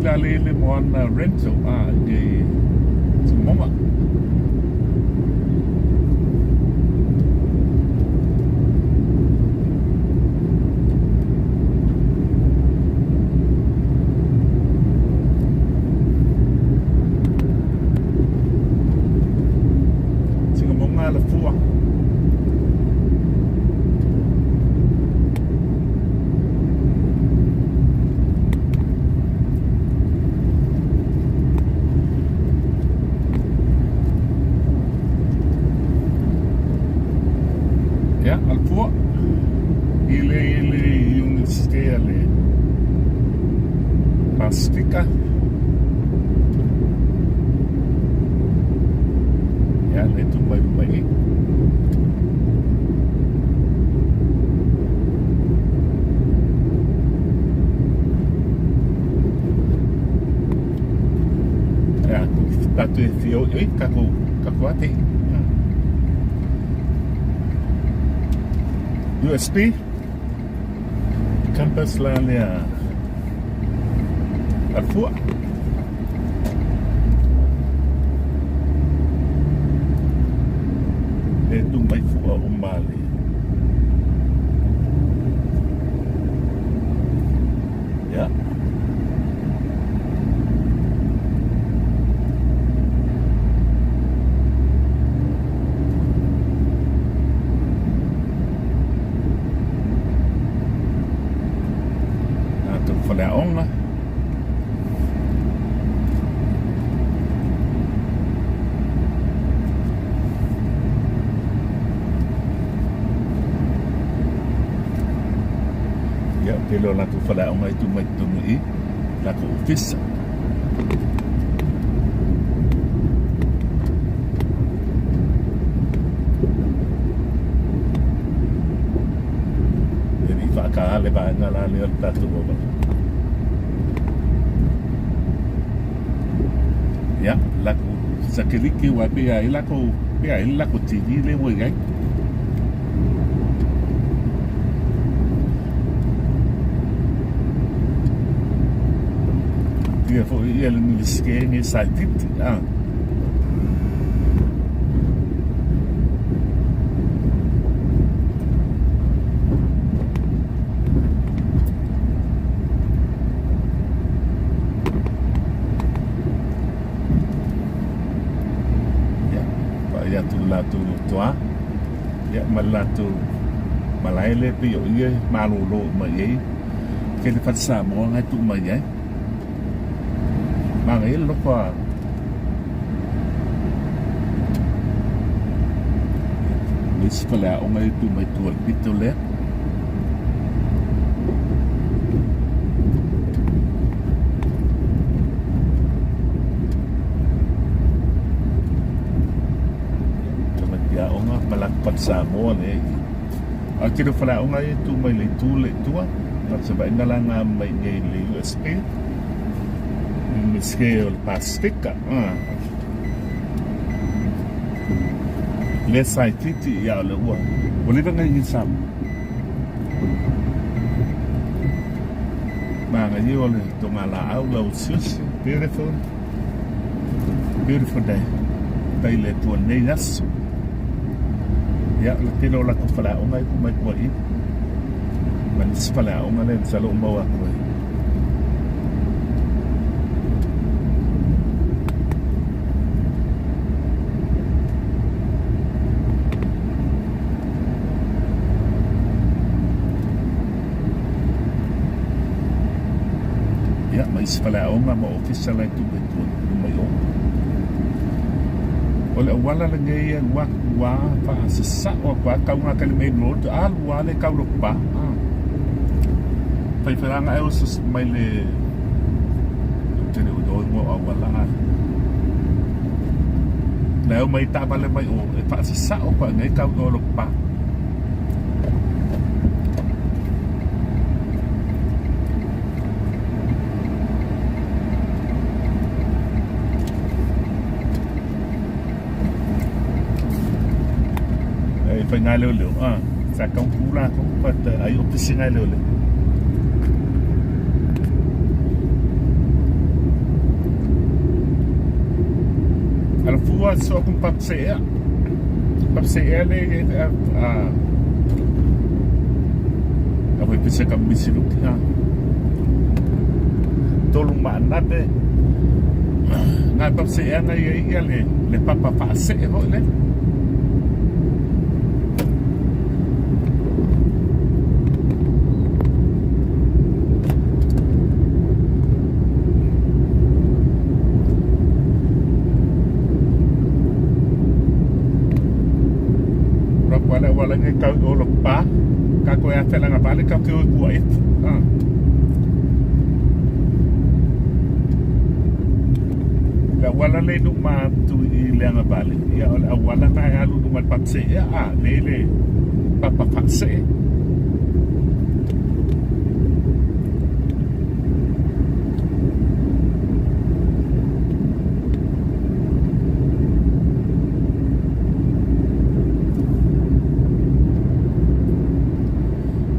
la le le moana rental a i Timoga. Timoga Alafua. Ia, Alafua. I le i le Iunivesite a le Pasifika. Ia, le tu mai mai i. Ia, tatou e fia oi, tatou, tatou ate. USP Campus la lea Alafua. E tu mai fua o male. Ia. Tatou faleaoga. Ia, ou te iloa latou faleaoga e tu mai totonu i i, latou ofisa. E le i faataā le vaega la lea o le tatou auala. Ia, latou satelite aua e pei lava e i ai latou, pei lava e i ai le latou TV lea ua i ai. Ia foi ia le Iunivesite nei sa i Fiti, a. Ia, vaai atu le latou lotoa, ia ma le latou malae lea pei o ia e malolo uma i ai. Tele fale Samoa na e tuu mai ai. Manaia le loto a le isi faleaoga e tu mai tua i le pito lea. Tamaiti aoga ma latou fale Samoa lea i A o le tele o faleaoga ia e tu mai le itu lea i tua, na o se vaaiga la lena mai i inei i le USP, Iunivesite o le Pasifika. Lea sa itiiti ia o lea ua ua leva ona i Samoa. Manaia o le togalaau lausiosi, beautiful. Beautiful day. Tai le Atua lenei aso. Ia, o le tele o latou faleaoga e tuu mai tua i i. Ma nisi faleaoga lea masalo ua maua atu ai. Ia, ma isi faleaoga ma ofisa la e tuu mai tua i luma i o. O le auala lenei e alu atu lava faasasao atu lava tau gata i le main road, alu lava lea tau Lopa. Faifailaga e oso mai le ou te le o iloa igoa o auala a la e omai taavale mai o e faasasao atu lava i inei tau i o Lopa. E whai ngā leo leo, ah, sa kau pū lākou, but ai o pisi ngā leo leo. iloa so aku papseea. Papseea le a a foi pese ka misi luki a. Tolu maanape na papseea na ia ia le le papa faasee foi le. Rapa le wala ngai kau o lo pa ka koe a felanga vale ka ke o kua et. Ah. Le auala le nu ma tu i le agavale, ia o le auala na e alu i luga i le papaseea, a le le papa faasee.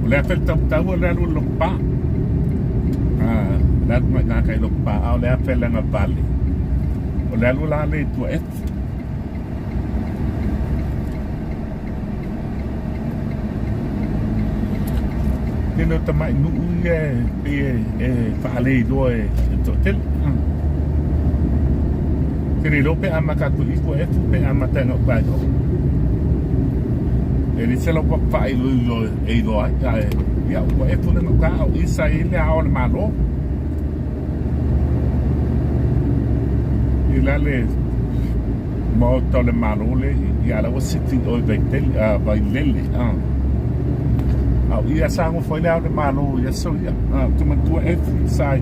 O le afe le tautau o le alu i Lopa. A, le alu mai ngā kai Lopa, a o le afe le agavale. O le alu la le i tua efu. Tele o tamai nuu ia e pei e faaleiloa e le toatele. Te le iloa pe amata atu i tua efu pe amata e gauta ai hoʻi. E le se lau faailoilo e iloa ai, ae ia ua efu le gauta a o i sa i le ao o le Malo. I la le Maota o le Malo le ia la ua siti o i Vaitele, a Vailele, a. A o ia sa nofo ai le ao o le Malo i aso ia, a, ou te manatua every sa i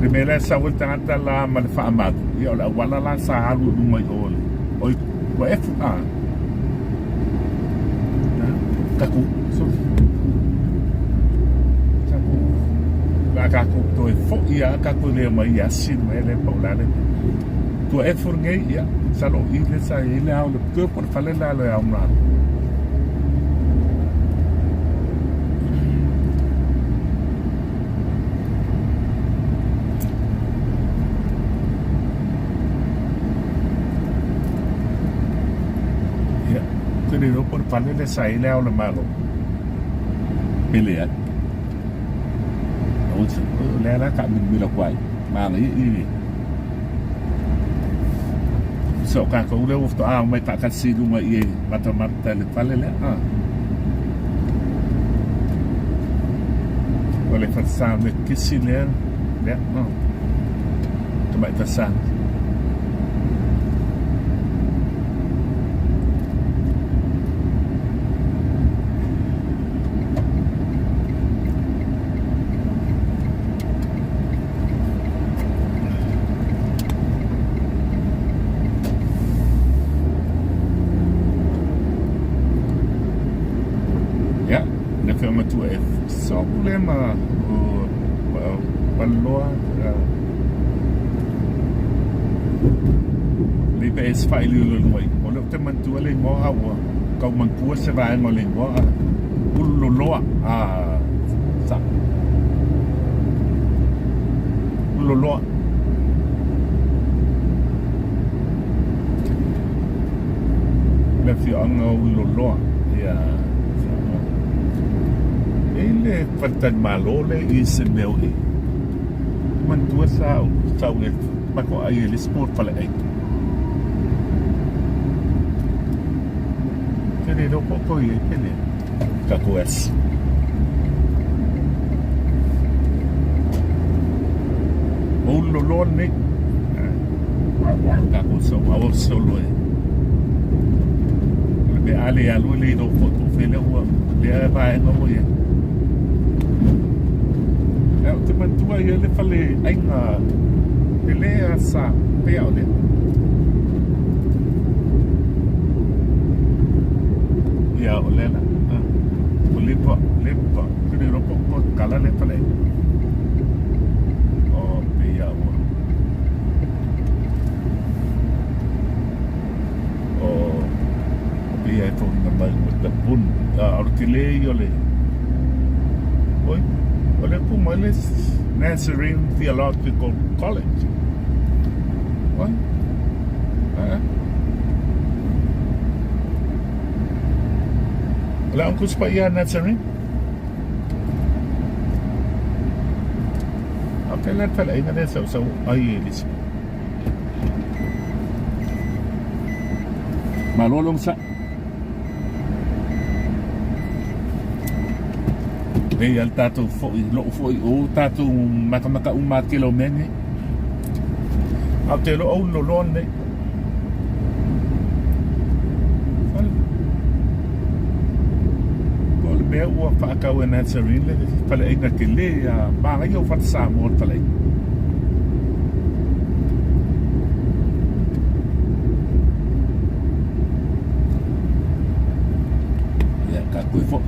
le mea la e sau ai le tagata la ma le faamalu, ia o le auala la sa alu i luga i o le, oi, ua efu, a. Taku, sorry. Taku, la kākou toe foʻi a kākou le mai i asi mai le pau la le. Tua efu nei ia, salo i le sa i le ao le pua po le fale la le ao mlalo. Ia, te le iloa po o le fale lea sa i ai Le Ao o le Malo. Pe leai. O lea la taamilomilo atu ai. Manaia i so kākou lea ua faatoa omai faatasi i luga i e matamata i le fale lea. Ah. O le falesa me kisi lea, lea. Ah. Tamai falesa. Ia, le afioga matua e sopu lea ma o Paleloa le pe e sfailiuliu ai. O lea ou te manatua le igoa ua tau manatua se vaega o le igoa Ululoloa a sa Ululoloa. Le afioaga o Ululoloa ia e i le faletalimalo le i se mea o i. Manatua sa ou sau e matou ai e le isi mo le faleai. Te le iloa po o toe i ai pe leai. Tatou S. O Ululoloa lenei. Tatou sau au solo e. O le mea a le alu e le iloa foi po o fea lea ua lea vaega ua i ai. Ae ou te manatua e i ai le fale aiga tele a sa pea o lea. Ia o lea la. O lepa, lepa. Te le iloa po o kala le fale aiga. O pei a ua. O pei e foliga mai ua tapuni. A o le tele ia o le. Oi. O lea pu mai le Nazarene Theological College. Oi. Aa. O le Uncle Paia Nazarene. Ok, le faleaiga lea sausau ai e le isi. Malo le onosai. Lelei a le tatou foi, lou foi o tatou makamaka uma atu i lau mea nei. Ae ou te iloa o loloa lenei. Po o le mea ua faatau e Nazarene le faleaiga tele a manaia o fale Samoa le faleaiga. Ia, tatou e foi.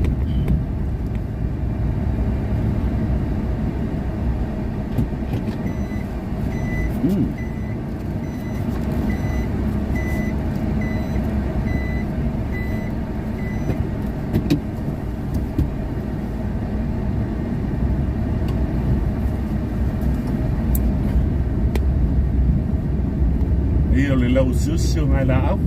Ia o le lauusiusi o ngai laau.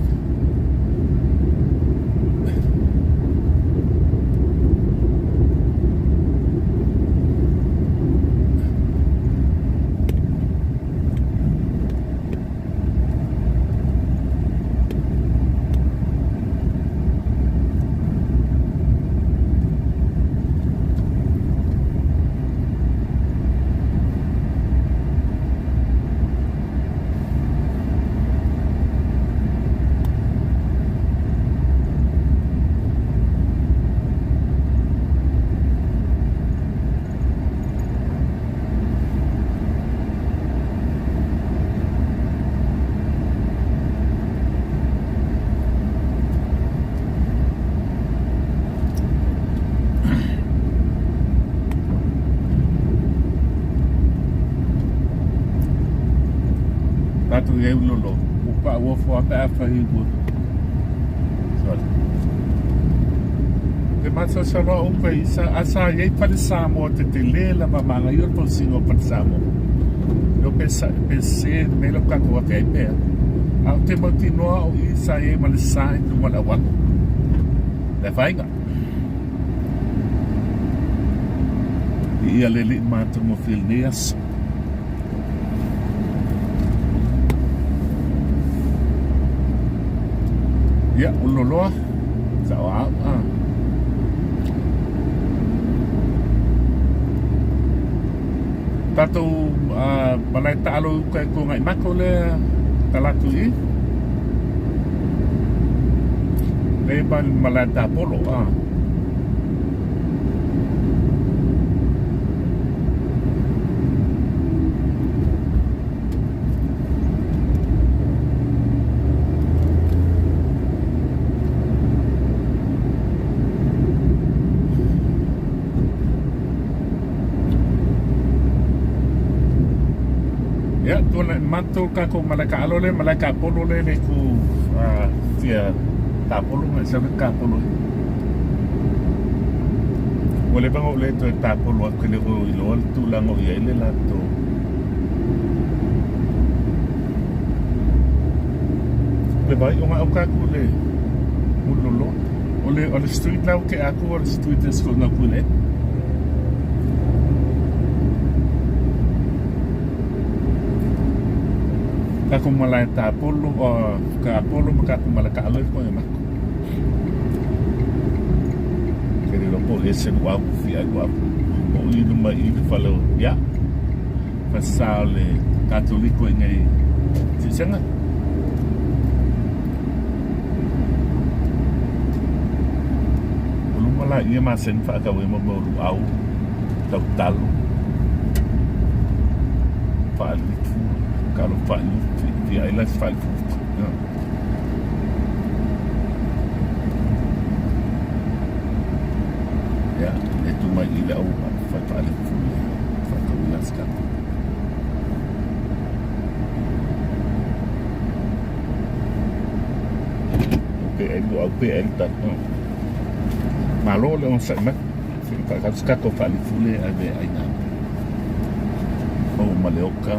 Tatou i ai ulolo, ua paauofo a pe a fai ua. Sorry. Te masalosaloa outou i sa, a sa i ai fale Samoa tetele lava manaia o le tausiga o fale Samoa. Leo pe sa, pe se le mea lea ua tatou afe ai pea. A ou te mautinoa o i sa i ai ma le sa i luga o le auala. Le afaina. Viia le Alii matagofie i lenei aso. Ia, o loloa, sao au, ah. Tatou uh, malae taalo i uka e kōngai mako lea talatu i. Le malae tapolo, ah. Ia, tuanai matou tatou malae taalo lea, malae tapolo lea le itu fia tapolo ma sau le tapolo i. Ua leva ona ou le toe tapolo atu e le o iloa le tulaga o i ai le latou le vai o gau tatou le mululoloa. O le, o le street la ua tea atu o le street e sikoina atu i le Tatou malae tapolo, tapolo ma tatou malae taalo e koe mako. Ke le po e se luau fi ai luau. O i luma i le fale o ia. Fa le katoliko i nei sisanga. O luma la ia masani faatau ai mo mea o luau, tautalo, faalifu, kalo faalifu, fia ai la se faalifu. Ia, e tu mai i le au fai faalifu le faatau i la se kalo. Pe ai luau, pe ai le talo. Malo le onosai mai. Faakau se tatou faalifule ae meaai na maua ma le oka.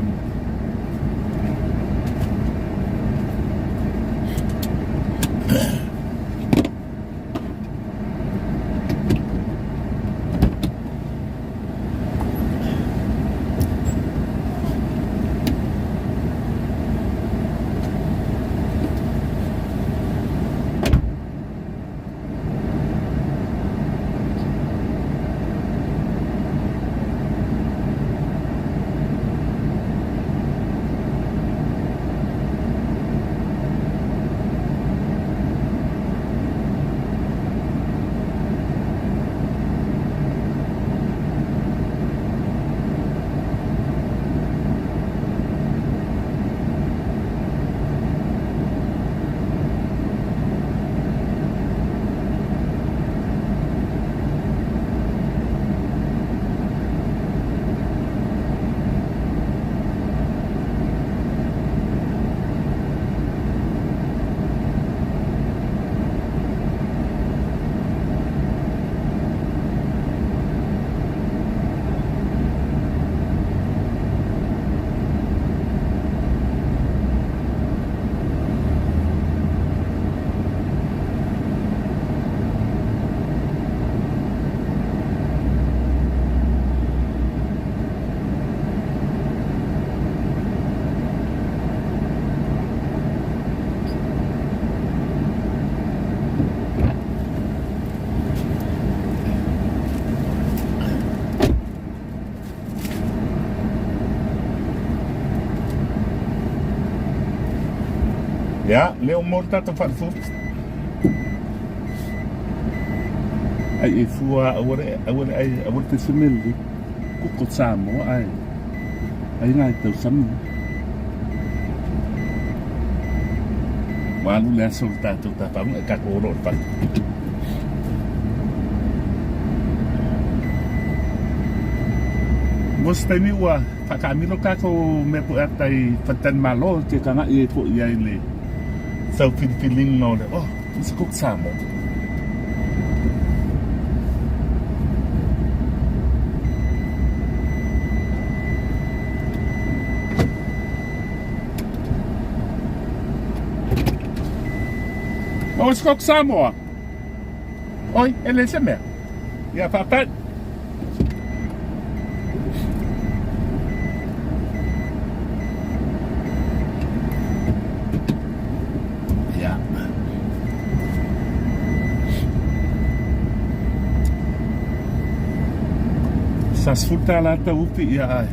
Ia, lea ua maua le tatou faalefufu. Ai e fua aua le aua le ai aua le fesemele kuko Samoa ai ai ngai tau sami. Ua alu le aso le tatou tapaunga e tatou olo o le fale. Mo se taimi ua faataamilo tatou mea pueata i faletalimalo e te agai ai foi i ai le sau filifiliga o le oh, se koko Samoa. O se koko Samoa. Oi, e le se mea. Ia faafetai. Ia. Sa $10 tau upi ia ai.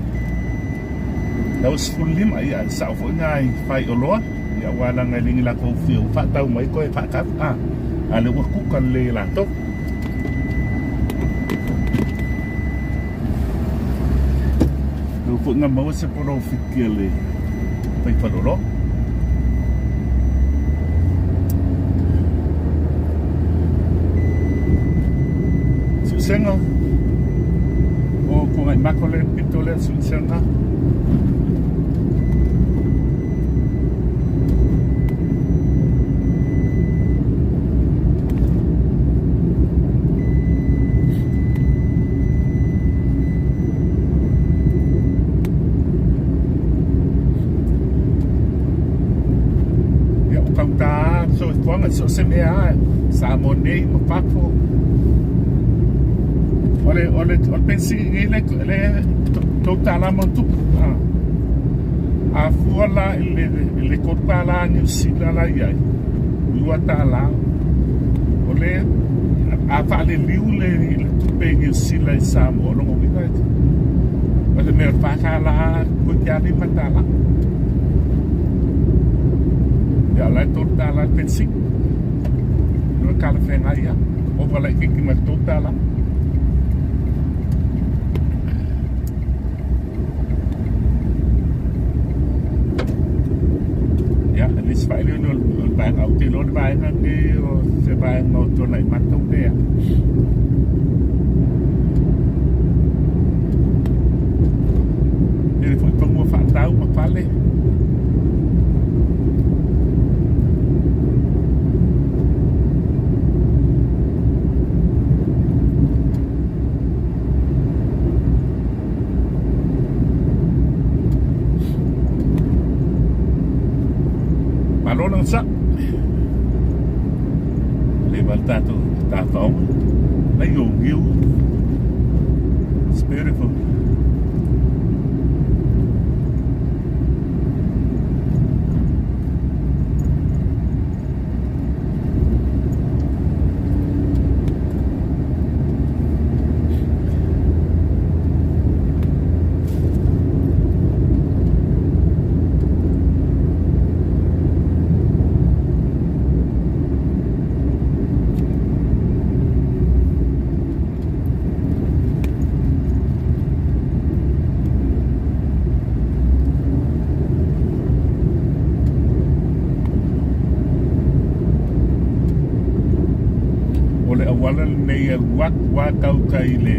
Lau 15 ia sao foi ngai fai oloa ia aua leaga e le ni latou fia ua faatau mai toe faatau a a lea ua kuka lelei e latou. Lea foi na maua se polofiti a le faifaleoloa. Suisega o Tuanaimato le pito lea Suisega. Ia, o kautā soifuaga i so o se mea lava, Samoa nei ma fafo. O le, o le, o le penisini nei le, le $3 ma ona tupu. A fua la i le, i le $3 Niu Sila la i ai, $2, o le, a faaliliu le, le tupe Niu Sila i Samoa, o lona uiga, o le mea o le $4, toeitiiti lava $5. Ia, o la e $3 le penisini. Iloa talafeagai lava. Ova laitiiti ma le $3. Ia, e le isi faaeleele o le vaega, ou te iloa le vaega lenei o se vaega o Tuanaimato pe a. Tele foi fanua faatau ma fale. Onosai. Leva le tatou tafaoga. Nai o niu. It's beautiful. O le auala lenei e alu atu lava tau tai i le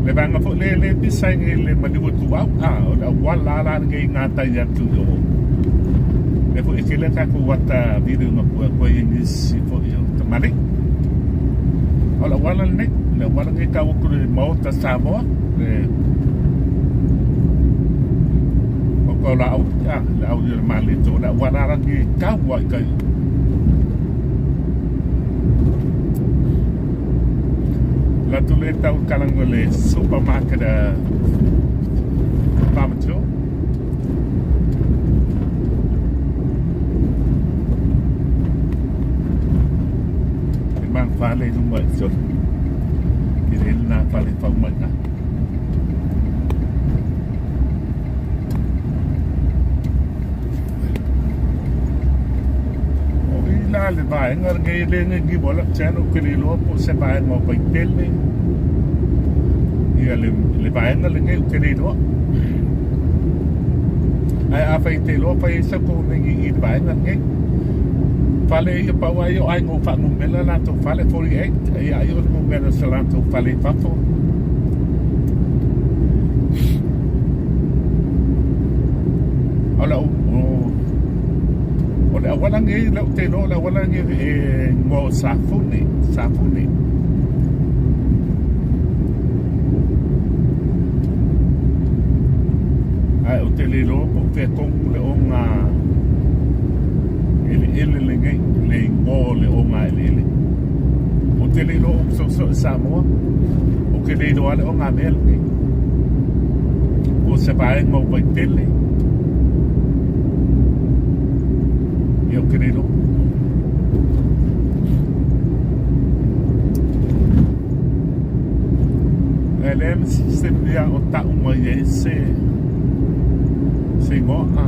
le vaega foi lea le pisa i le maliu o Tuau. A, o le auala lava la lenei i gatai atu i o. Lea foi e tele a tatou ata video na tuu atu ai e nisi foi o tamalii. O le auala lenei, le auala lenei tau atu i le Maota Samoa, le Maota o Laau, a, le au o le Maleto, o le auala la lenei e tau lava i tai. Latu le tau kalanga le supermarket a Farmer Joe. E mang fale i luma i tolu. Ke le nā fale fau mai nā. O i la le vaega lenei e le negi mo lau channel ou te le iloa po o se vaega o Vaitele ia le, le vaega lenei ou te le iloa. Ae afai e te iloa fai ai sa tou negi i le vaega lenei. Fale ia pau ai o aiga o faanumera latou fale 48 ia ai o le numera o se latou fale i fafo. O lau o le auala nei lea ou te iloa o le auala nei e igoa o Safune, Safune. Ae ou te le iloa po o fea tonu le oga eleele lenei, le igoa o le oga eleele. Ou te le iloa ou te soosoo i Samoa, ou te le iloa le oga mea lenei. Po o se vaega o Vaitele, ia ou te le iloa. E leai ma se mea o tau mai ai se se igoa.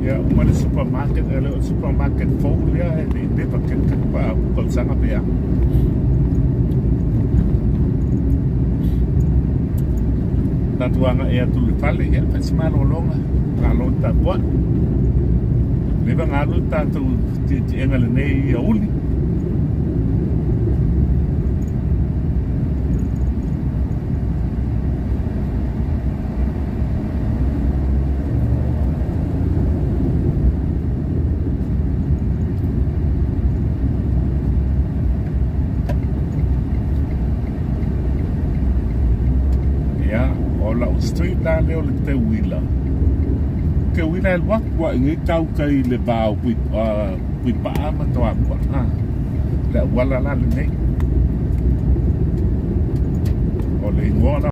Ia uma le supermarket, e le o le supermarket fou lea e le i leva tele tausaga pe a. Tatou agai atu i le fale, ia fai se malologa, malo le tapuai. Leva na alu le tatou tietiega lenei aoauli. Ia, o lau street la lea o le Teuila. Teuila e alu atu lava i inei tau tai i le va o Puipaa ma Toamua'a. Le auala la lenei. O le igoa la.